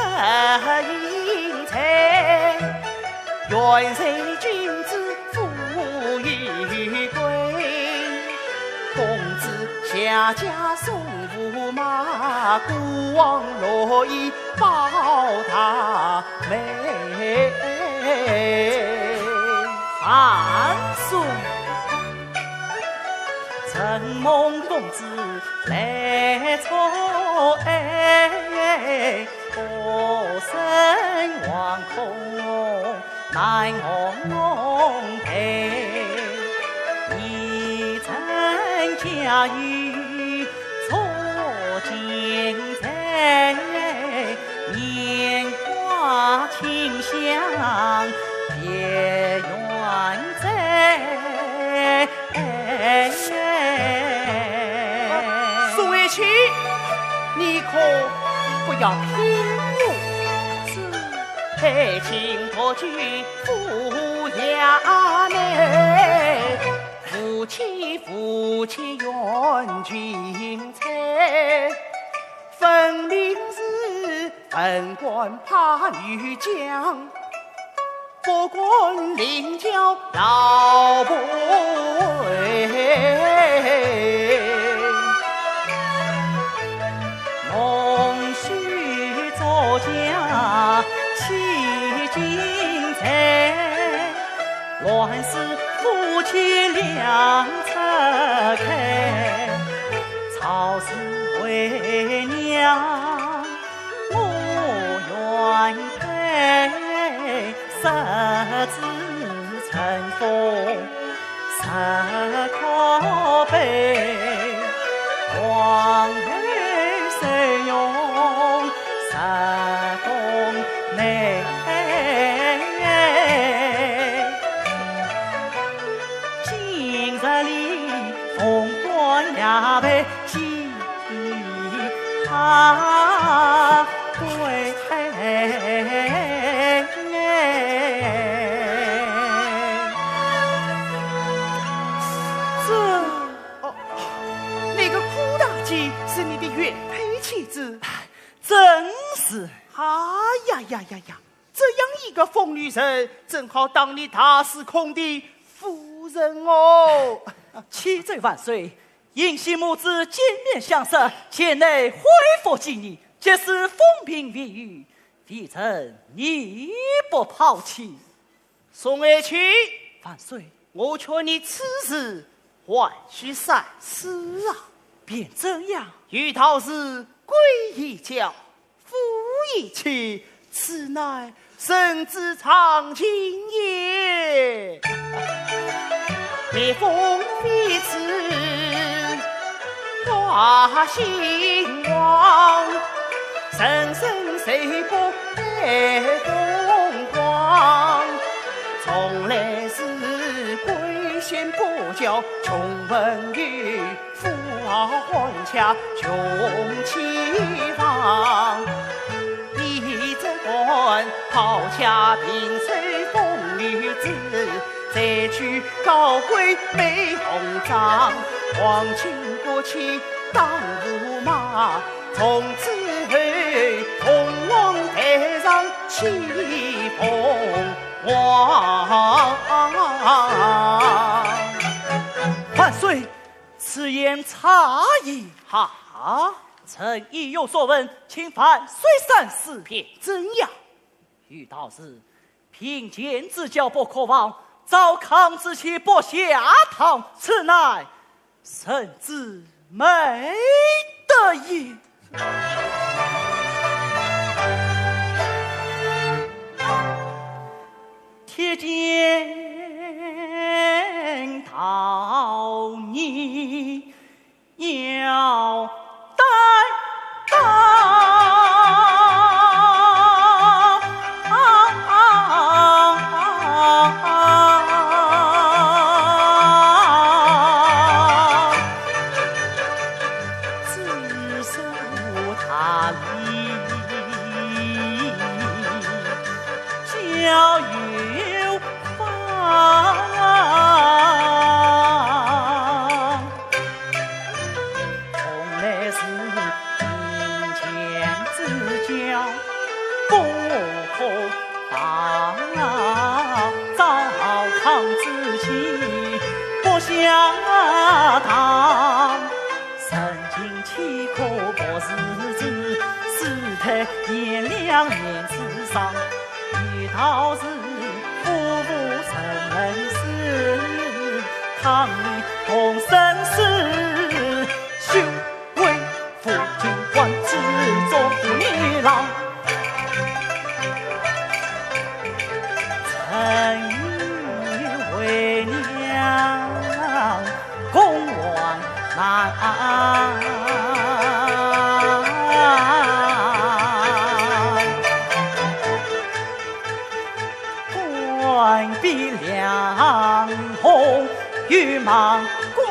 英才，愿随君子赴御归。公子下嫁宋驸马，孤王乐意报答媒。万岁。 承蒙公子来作爱，孤身惶恐难奉陪。你曾家喻错尽在，年华清香别远哉。 哎，宋爱卿，你可不要听我说。爱卿独居府衙内，夫妻夫妻怨君猜，分明是文官怕女将。 不管临交老婆，弄虚作假欺君才，乱使夫妻两侧开，曹氏为娘 我愿配，十指成凤十可悲，皇后受用十宫内。今日里凤冠霞帔 他归。这，哦，那个苦大姐是你的原配妻子？正是。哎呀呀呀呀，这样一个疯女人，正好当你大司空的夫人哦。启奏万岁， 幸喜母子见面相识，前来恢复记忆，即使风平云雨，微臣义不抛弃。宋爱卿，万岁，我劝你此事还须三思啊。便怎样？有道是贵以教， 夫以妻，此乃人之常情也。蜜蜂飞至花心房，人生谁不被风光？从来是贵贱不教，穷文女 富豪寒舍穷妻房。你只管抛下平生风流志，再娶高贵美红妆。皇亲国戚当驸马，从此后凤凰台上起风。王。万岁，此言差矣。哈哈，臣意有所闻，请万岁三思。便怎样？有道是，贫贱之交不可忘，糟糠之妻不下堂，此乃 人之美德也。铁肩道义要担当。 知书达理，交友方。从来是贫贱之交不可 当，糟糠之妻不下堂。人情岂可不自知，世态炎凉言辞上，有道是夫妇成人事，堂里同生死，休 为父君还此种女郎。臣与为娘共患难。 断壁两红玉mang光，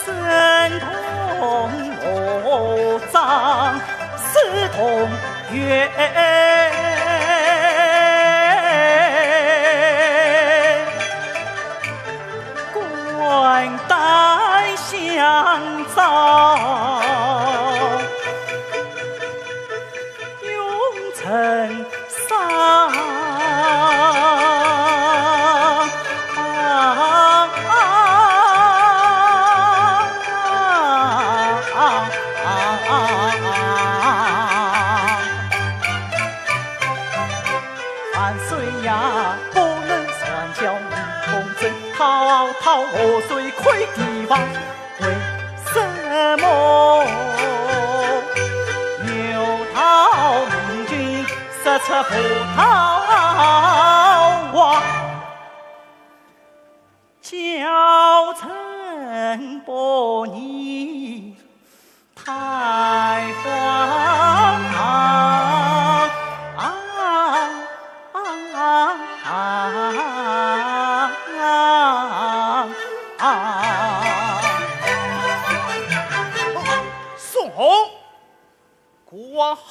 生同模样，死同源。 肝胆相照，永成伤。万岁呀，不能传教，你公正，滔滔河水快地方，为什么有道明君说出葡萄王？教臣不义 太荒唐。宋弘，孤王好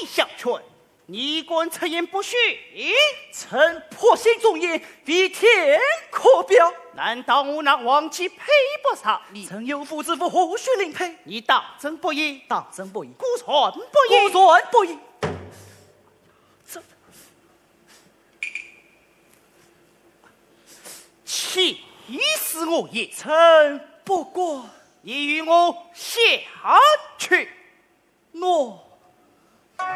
意相劝， 你敢出言不逊？臣破信忠言，为天可表。难道我那王姬配不上你？臣有妇之夫，何须另配？你当真不依？当真不依。果然不依？果然不依。这，气死我也！臣不敢。你与我下去。 喏。哎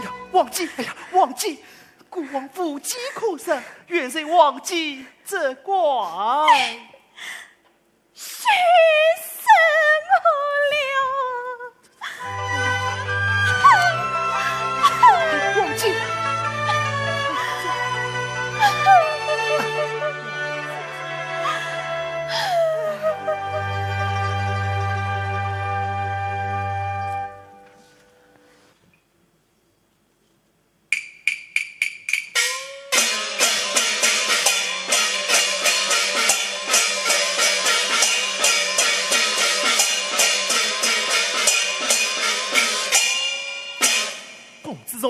呀，王姬，哎呀，王姬，孤王无计可施，愿随王姬责怪。 气死我了！王姬！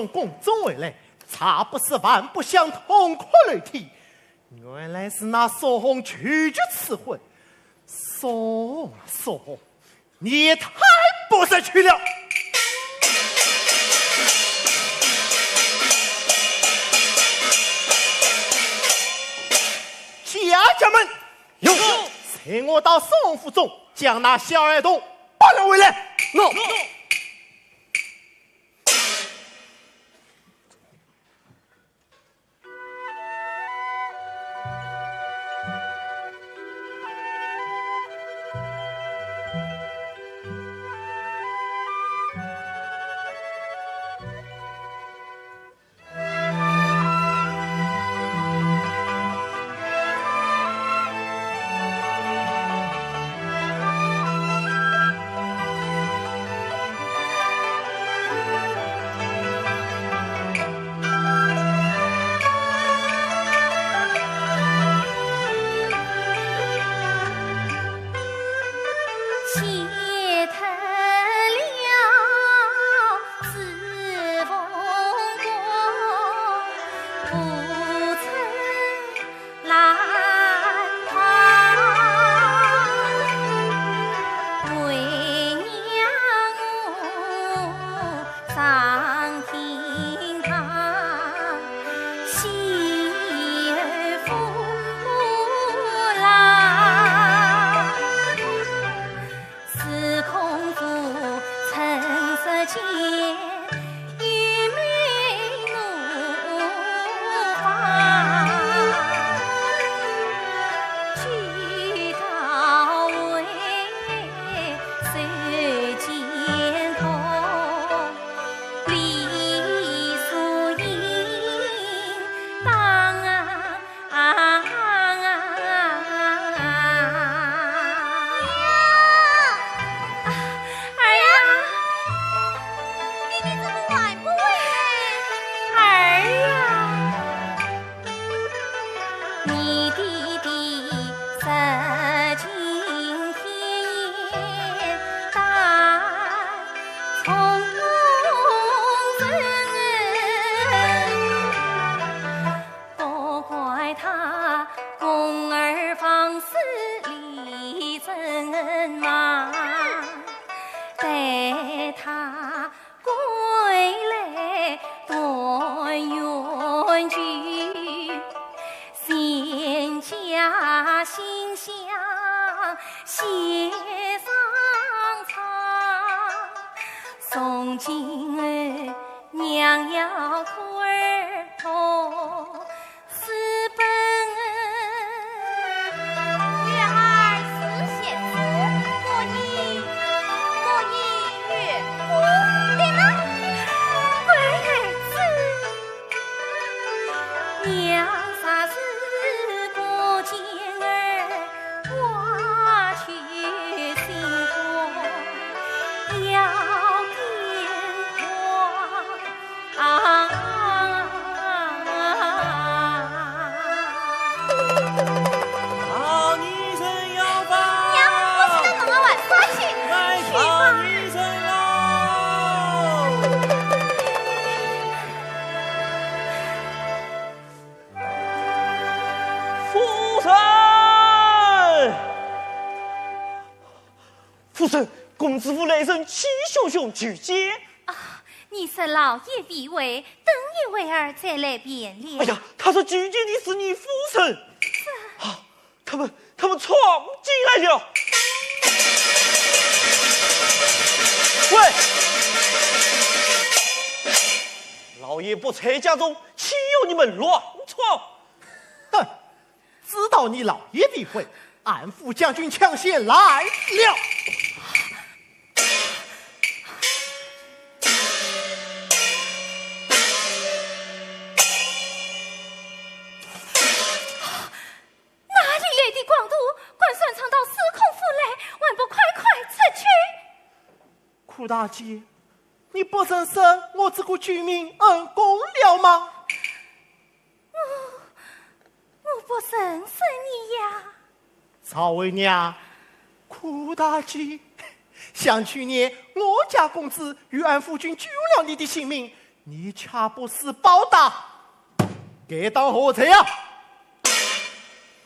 从宫中回来，茶不思饭不想，痛哭流涕。原来是那苏红拒绝赐婚。苏红啊苏红，你也太不识趣了！家将们，有，随我到苏府中，将那小儿童绑了回来。喏。夫人，公子无来人，气汹汹求见。啊，你说老爷未回，等一会儿再来便了。哎呀，他说求见的是你夫人。啊，他们，他们闯进来了。喂，老爷不在家中，岂有你们乱闯？哼，知道你老爷未回，俺副将军抢先来了。 哪里来的狂徒，敢擅闯到司空府来，还不快快出去？苦大姐，你不认识我这个救命恩公了吗？我，我不认识你呀。赵为娘，苦大姐，想去年我家公子与俺夫君救了你的性命，你却不思报答，该当何罪啊？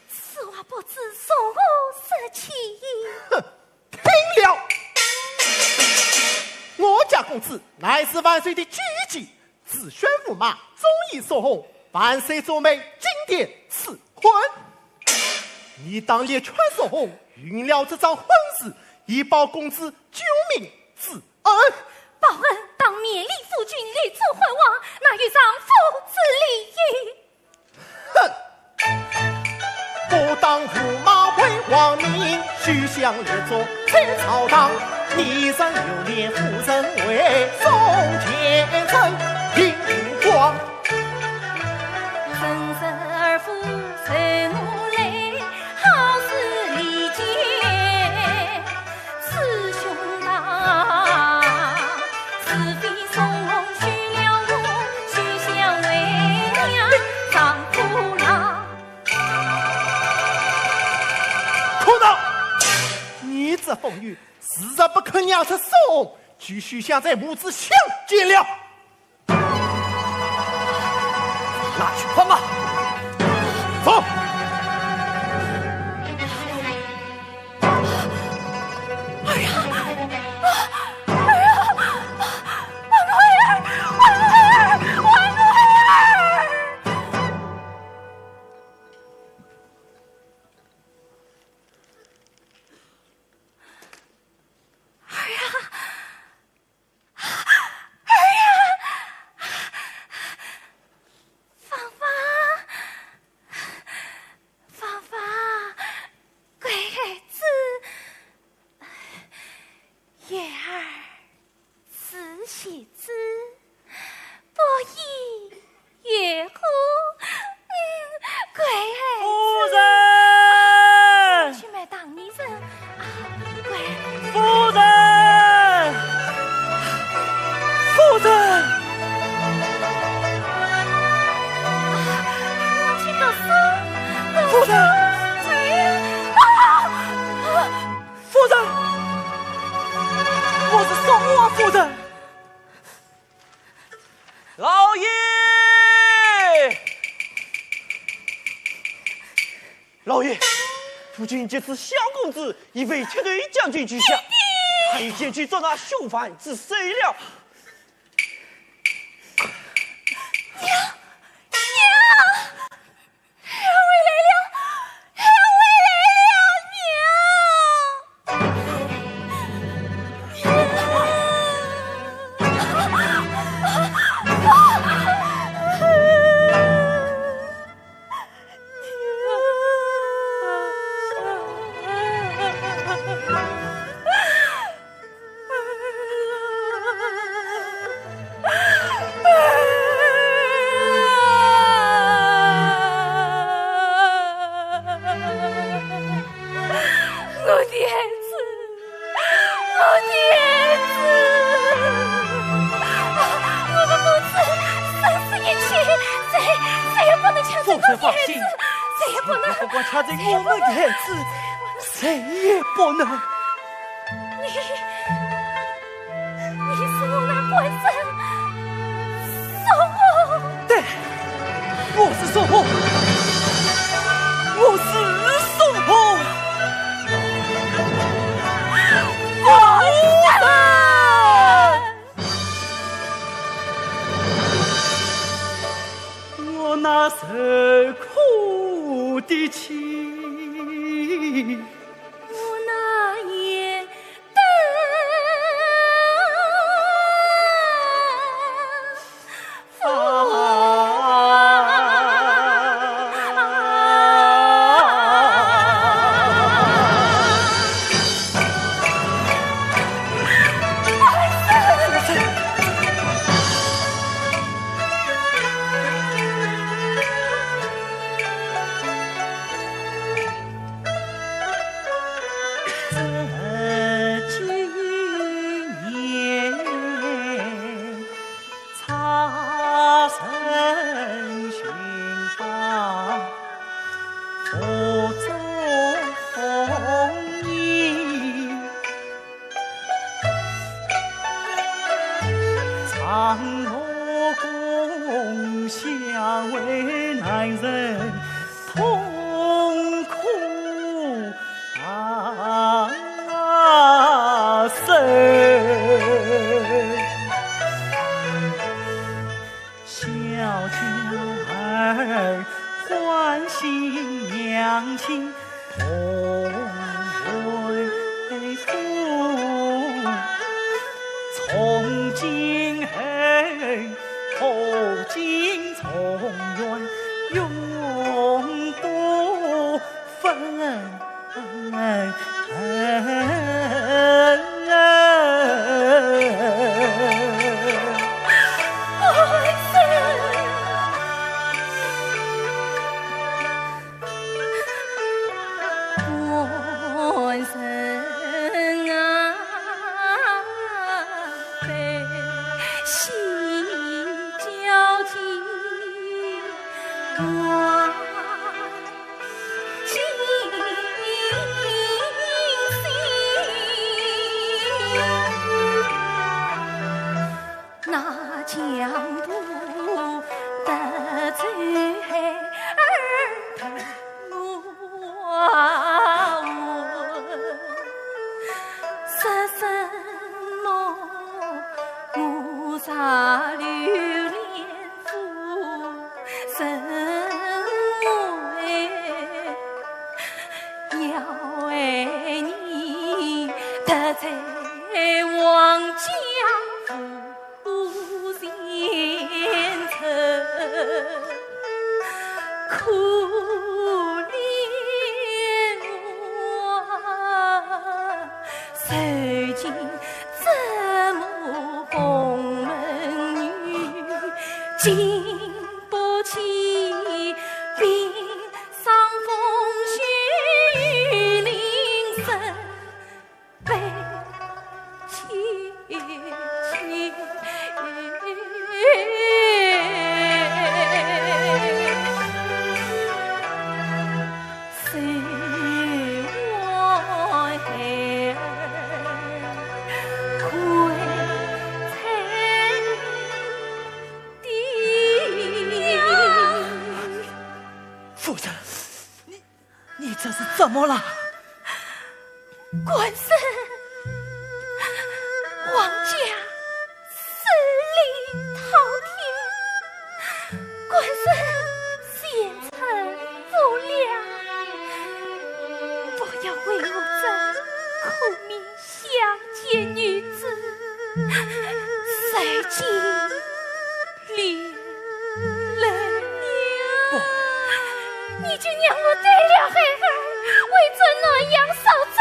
此话不知从何说起。哼，听了！我家公子乃是万岁的御姐，子孙无马，中意送红，万岁做媒，金殿赐婚。你当力劝送红，允了这桩婚事，以报公子救命之恩。报恩当面礼服军礼做婚房，哪有丈夫之礼？哼！不当驸马为王命，休想立足在朝堂。你若有脸夫人为中间人，引光。生死而富随我来，好事理解。 师兄啊，是非从容，许了我，休想为娘丈夫郎。可恼！你这疯女，自然不肯娘出送，就休想再母子相见了。 拿去捆绑。走。二爷，二爷，还我儿，还我儿，还我儿！二爷。 哎呀，芳芳，芳芳，乖孩子，月儿慈禧子，不依 也好，嗯，乖孩子。夫人！啊，去买糖米粉。啊，乖。夫人！夫人！啊，我去读书。读书。夫人！哎呀，啊！夫人！我是说我夫人。 老爷！老爷，如今这次萧公子已被铁头将军救下，爹爹！他已前去捉拿凶犯之贼了。娘！娘！ 二位来了，二位来了，娘！我的儿子，我的儿子，我们母子生死一起，谁，谁也不能抢走我的儿子，谁也不能。不管抢走我们的儿子，谁也不能。 你，你是我那官人宋弘。对，我是宋弘，我是宋弘。官人！我那受苦的妻。 我那眼等啊。人痛苦啊，受。小娇儿唤醒娘亲，同回府。从今后，后进从远，永不分。官人啊，悲喜交集乱。 那江都得罪孩儿的我，说什么我杀刘连 夫人为，要为你得罪王家无贤臣，可怜我受尽折磨，孔门女经 不起病，伤风血雨，临深悲戚戚。谁为孩儿 夫人，你，你这是怎么了？官人，王家势力滔天，官人前程无量，不要为我这苦命 乡间女子受尽连累呀！不，你就让我对了孩儿，为这南阳少主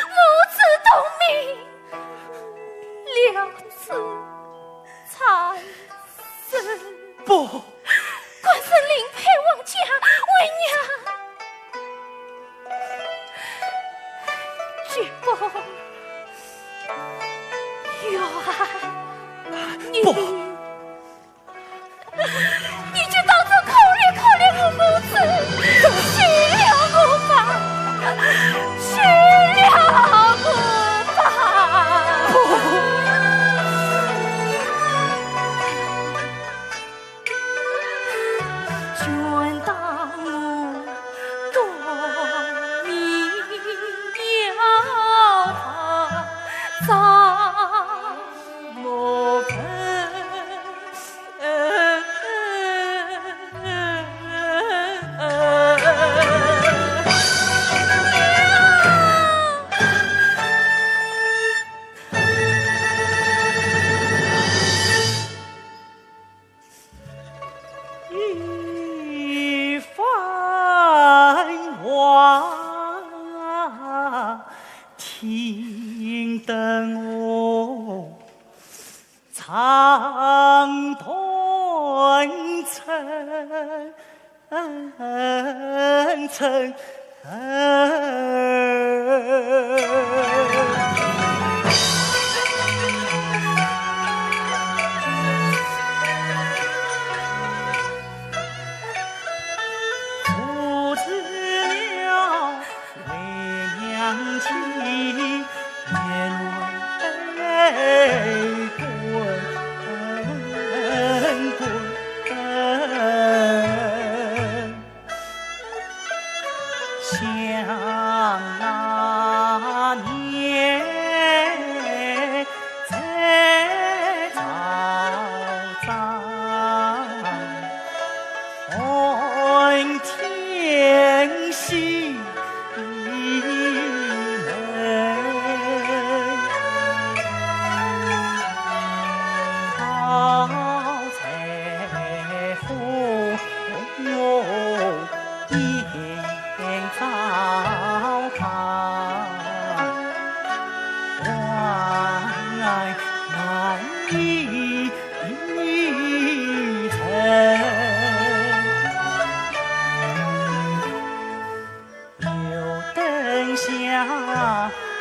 母子同命，了此残生。不，官人另配王家为娘。 绝不愿你。不。你就当作可怜可怜我母子，饶了我吧，饶了我吧。不。 全当我多命要怕张某分。 一番话，听得我肠断层。天喜门，好在乎我眼照他，望爱难以 油灯下，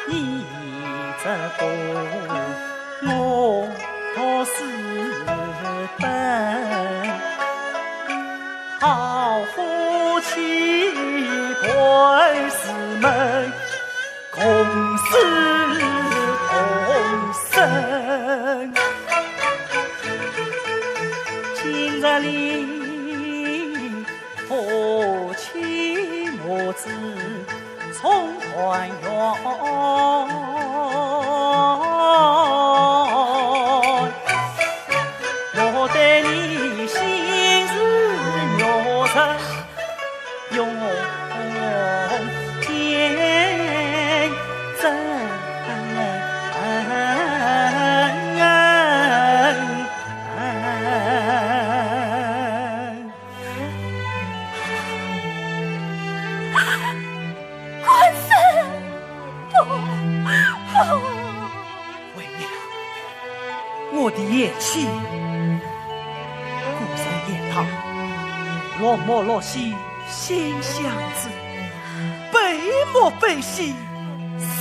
你这个我是笨，好夫妻百事闷。 共死同生。今日里夫妻母子重团圆，我对你心事若深。 永结真。官人，不，不。 为娘，我的贤妻，古人言道，若木落兮心相知，悲莫悲兮生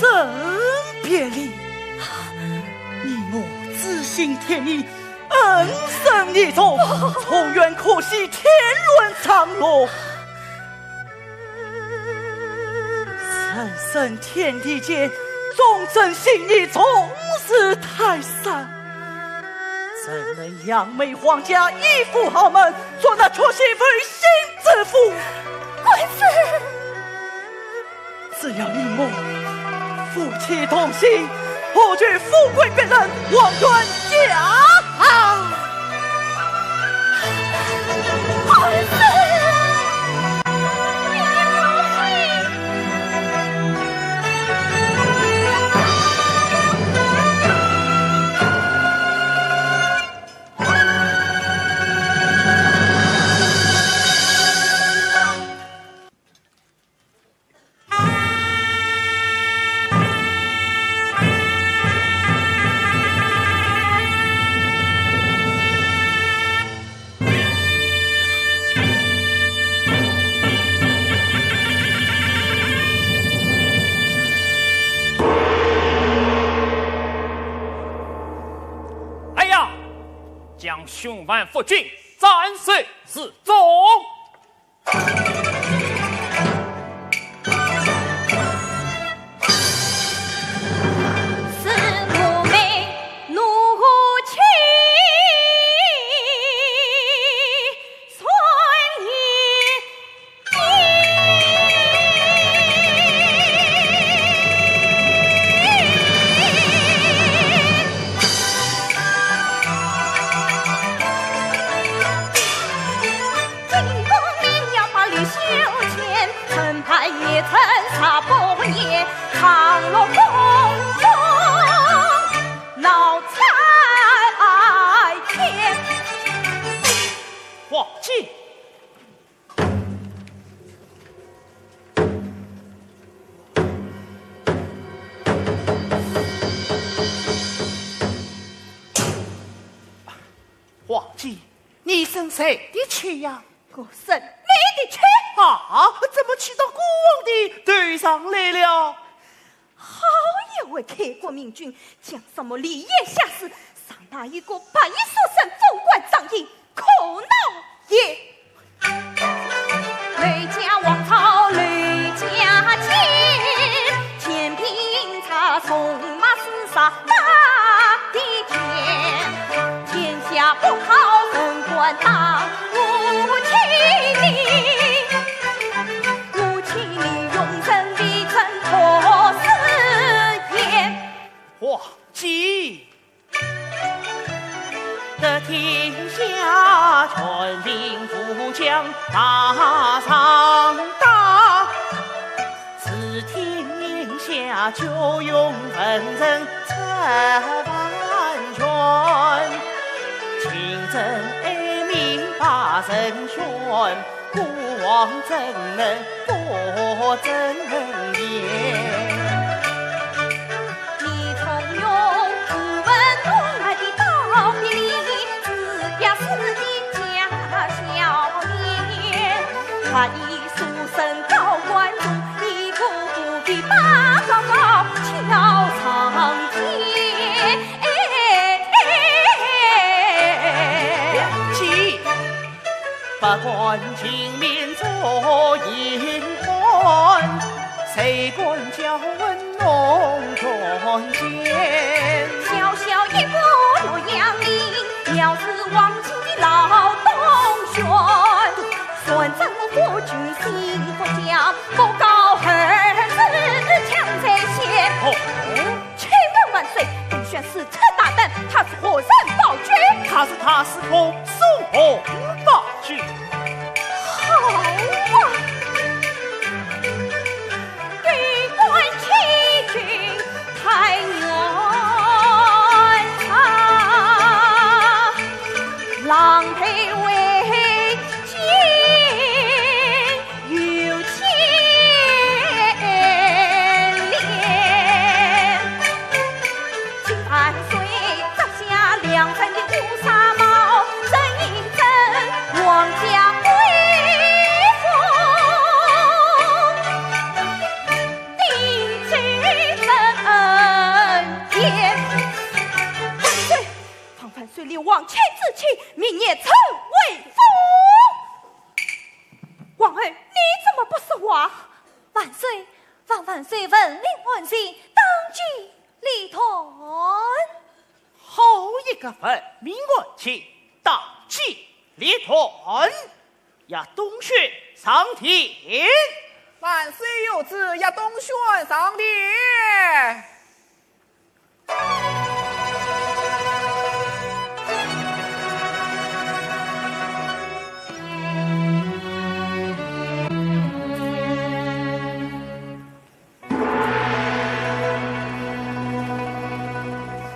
别离。你我知心贴意，恩深义重，重圆可喜，天伦长乐。 人生天地间，忠贞信义，重似泰山。怎能仰美皇家，依附豪门，做那缺席违心之夫？官人！只要你我夫妻同心， 何惧富贵逼人，望断家行。哎呀，将巡抚夫君斩首示众。 皇姐。 皇姐，你生谁的气呀？我生你的气。啊，怎么气到孤王的头上来了？好一位开国明君，讲什么礼贤下士，让那一个白衣书生做官掌印，可恼也！ 皇姐。 得天下全凭武将大将阙用文人出万卷，清正哀悯百人选，孤王怎能不争言？你重用古文东来的道理，子呀是你家小年，他已 书生高官中，你不必把高高桥上见。哎，哎，哎，哎。不管情面做言官，谁敢叫问 弄权奸。小小一个洛阳令，藐视王亲的老东选，算怎么夫君心不佳，不告而自强在先。哦，请问万岁，东选是赤大胆，他是何人保举？他是，他是孔宋红保举。好啊！ 为官欺君太冤枉，狼狈为奸有牵连。 请万岁摘下良臣的乌纱帽，正一正王家贵妇的罪人。万岁，放万岁流亡，请自清，明年赐回府。王后，你怎么不说话？万岁，望万岁问令案情，当机 立断。好一个问明案情，当机立断，押东选上殿。万岁有旨，押东选上殿。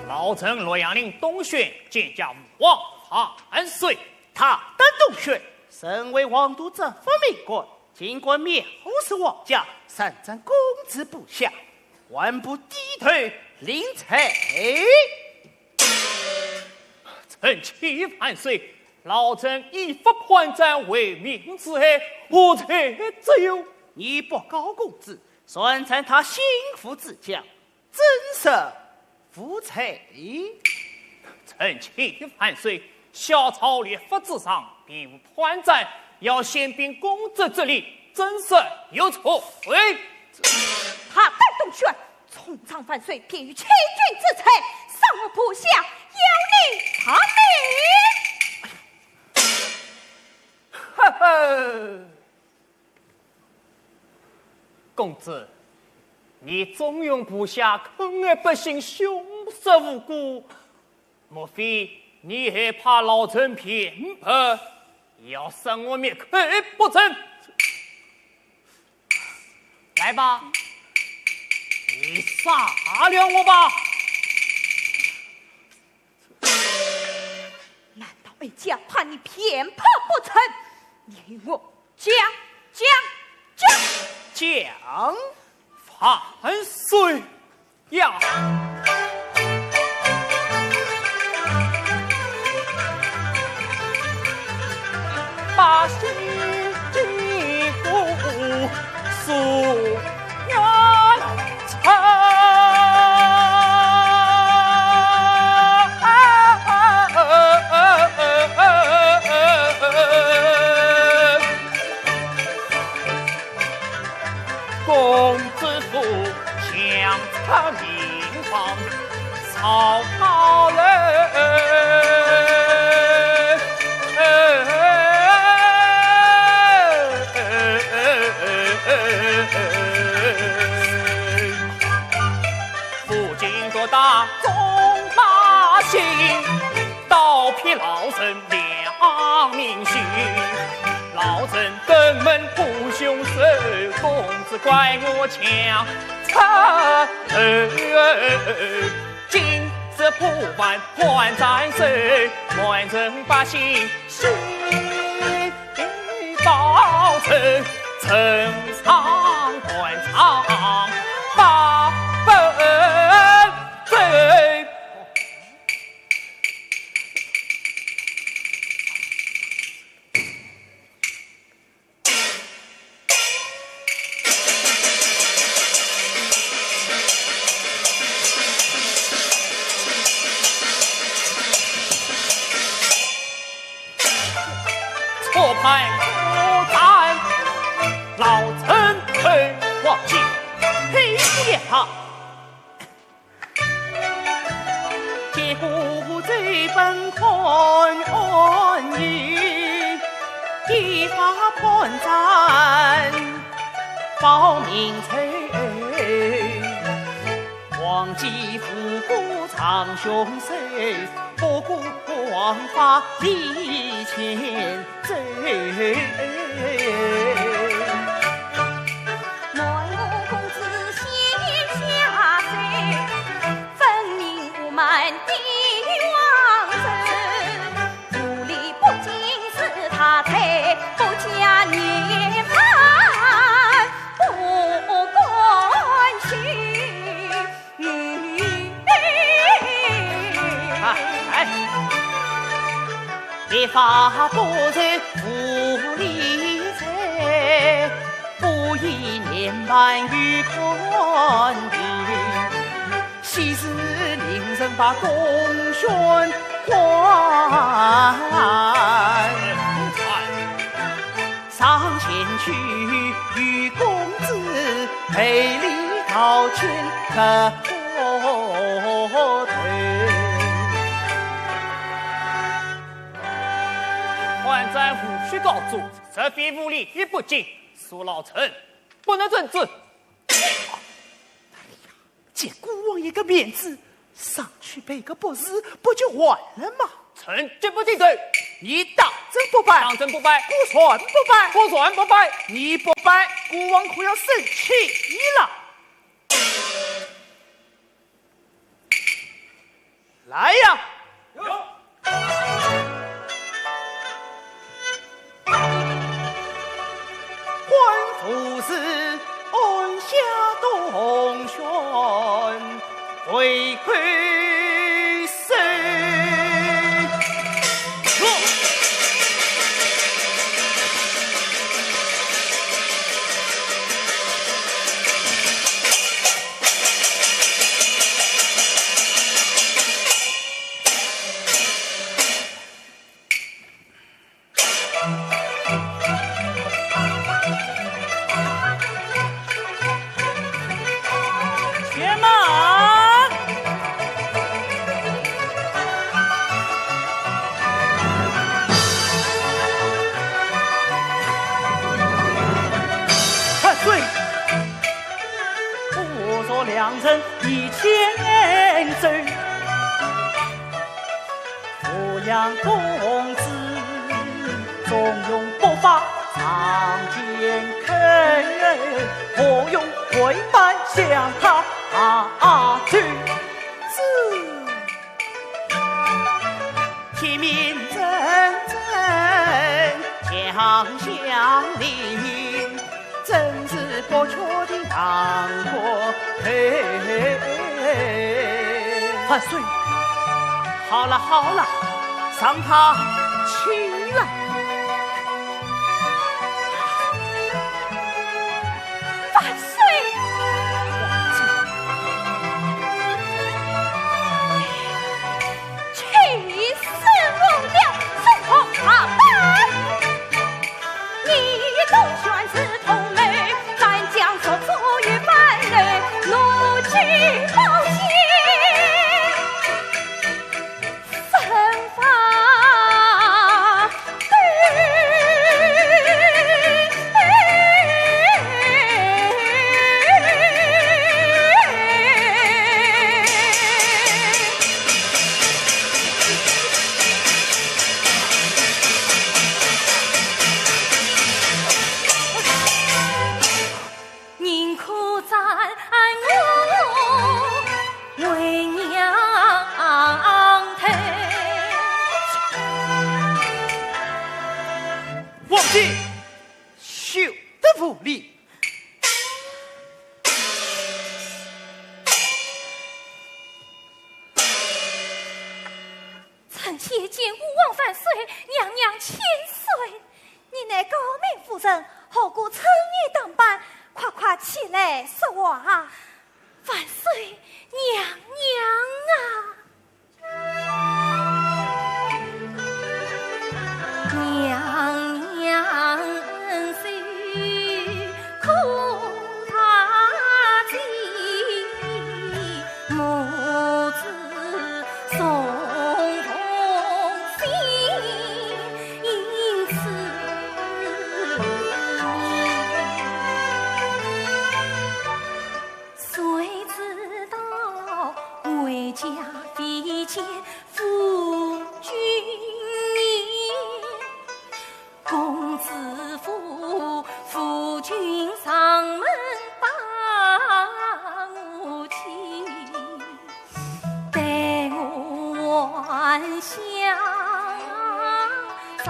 老臣洛阳令东选见驾，吾皇万岁。大胆东选，身为皇都执法命官，竟敢藐视皇家，擅占公子部下，还不低头领罪？臣启万岁，老臣以法判斩为民之害，何罪之有？你不告公子， 算在他心腹之交，怎说无罪？臣启万岁，小草立法之上，并无判斩，要先禀公子之理，怎说有罪？大胆东选，冲撞万岁，便有欺君之罪，伤我部下，要你偿命。呵呵。 公子，你纵容部下坑害百姓，凶杀无辜，莫非你害怕老臣辩白，要杀我灭口不成？来吧，你杀了我吧！ 难道哀家怕你辩白不成？你与我讲，讲，讲！讲！万岁呀！ 把心的苦诉冤仇。公子府相差民房 曹高楼。夫君各大忠大信，倒批老臣良民心。老人登门不凶手，公子怪我强。操！今日破案还斩首，满城百姓谁报仇？呈上断肠报本奏。 错判不斩，老臣退。王进，嘿，不要他。 啊，哎。判斩无需告状，这番无礼也不敬，恕老臣不能正之。 给孤王一个面子，上去赔个不是，不就完了吗？臣决不低头。你当真不办？当真不办。果然不办？果然不办。你不办，孤王可要生气了。 来呀！有。且慢！万岁！ 万岁！好了好了，让他起来。万岁！礼。臣妾见吾皇万岁，娘娘千岁。你乃诰命夫人，何故深夜打扮？快快起来说话。万岁，娘娘啊！ 娘娘受苦大罪，母子重逢心因此念。谁知道回家未见 夫君面，公子夫，夫君上门把我请，待我还乡丈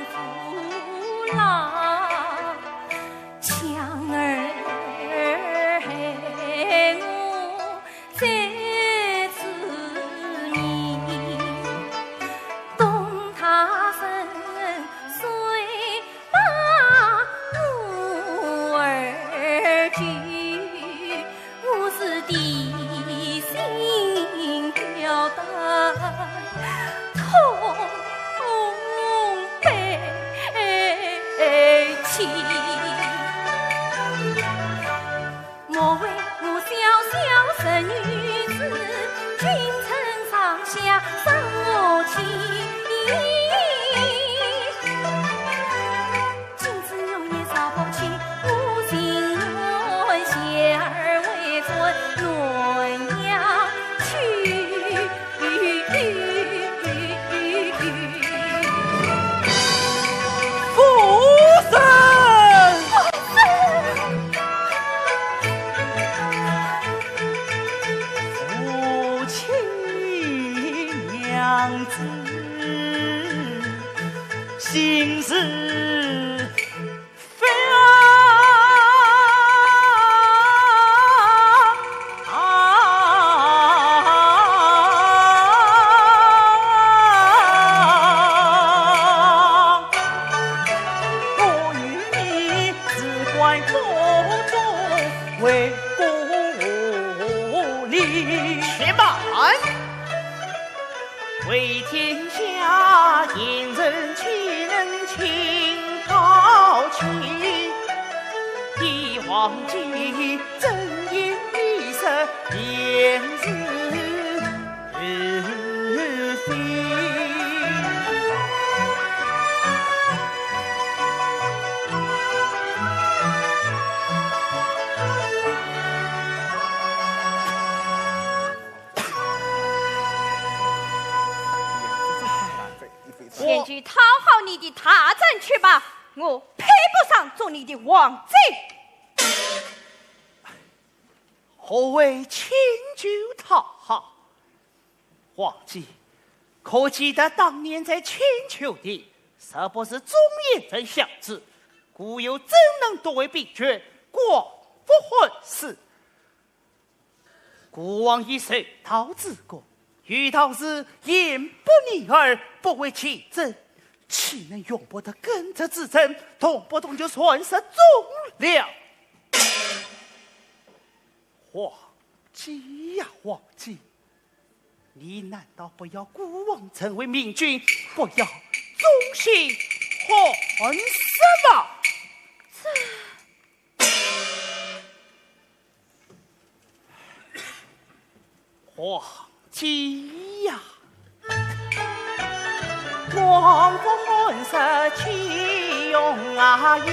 夫郎，强儿害我 在此年，东大人虽把我儿救，我是地心吊胆，痛悲切。 莫为我小小人女子，君臣上下伤我情。今日玉叶烧不去，我情愿鞋儿为准暖阳去。 夫人！夫妻娘子心事 且慢！ 为天下贤人岂能清高洁？一往既往，怎言一声便是非？ 前去讨好你的大臣去吧，我配不上做你的皇姐。何谓请求讨好？皇姐，可记得当年在请求的，是不是忠言正孝子？故有曾荣夺位兵权，广服汉室。 孤王以柔道治国，有道是言不逆耳，不为其争，岂能容不得耕者之争，动不动就乱杀忠良？皇姐呀，皇姐，你难道不要孤王成为明君，不要忠心汉室吗？这 皇姐呀，光复汉室岂容易？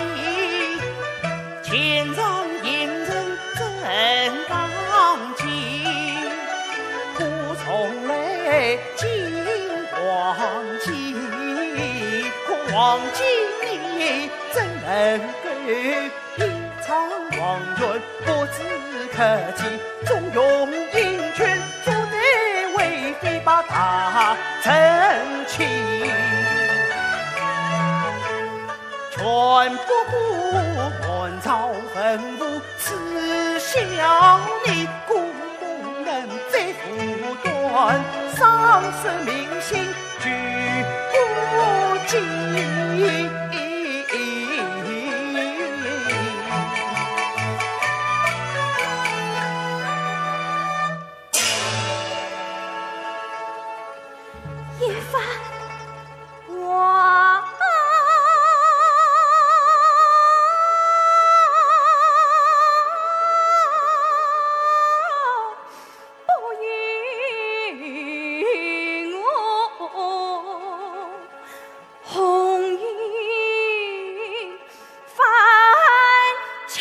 前朝贤人怎当及？我从来敬皇姐，可皇姐你怎能够 一场王权不知可及，纵容英权，做贼为非把大臣欺。全不顾我人无耻笑你，故不能再复断，伤势民心举不尽。一番话不由我红颜 泛起。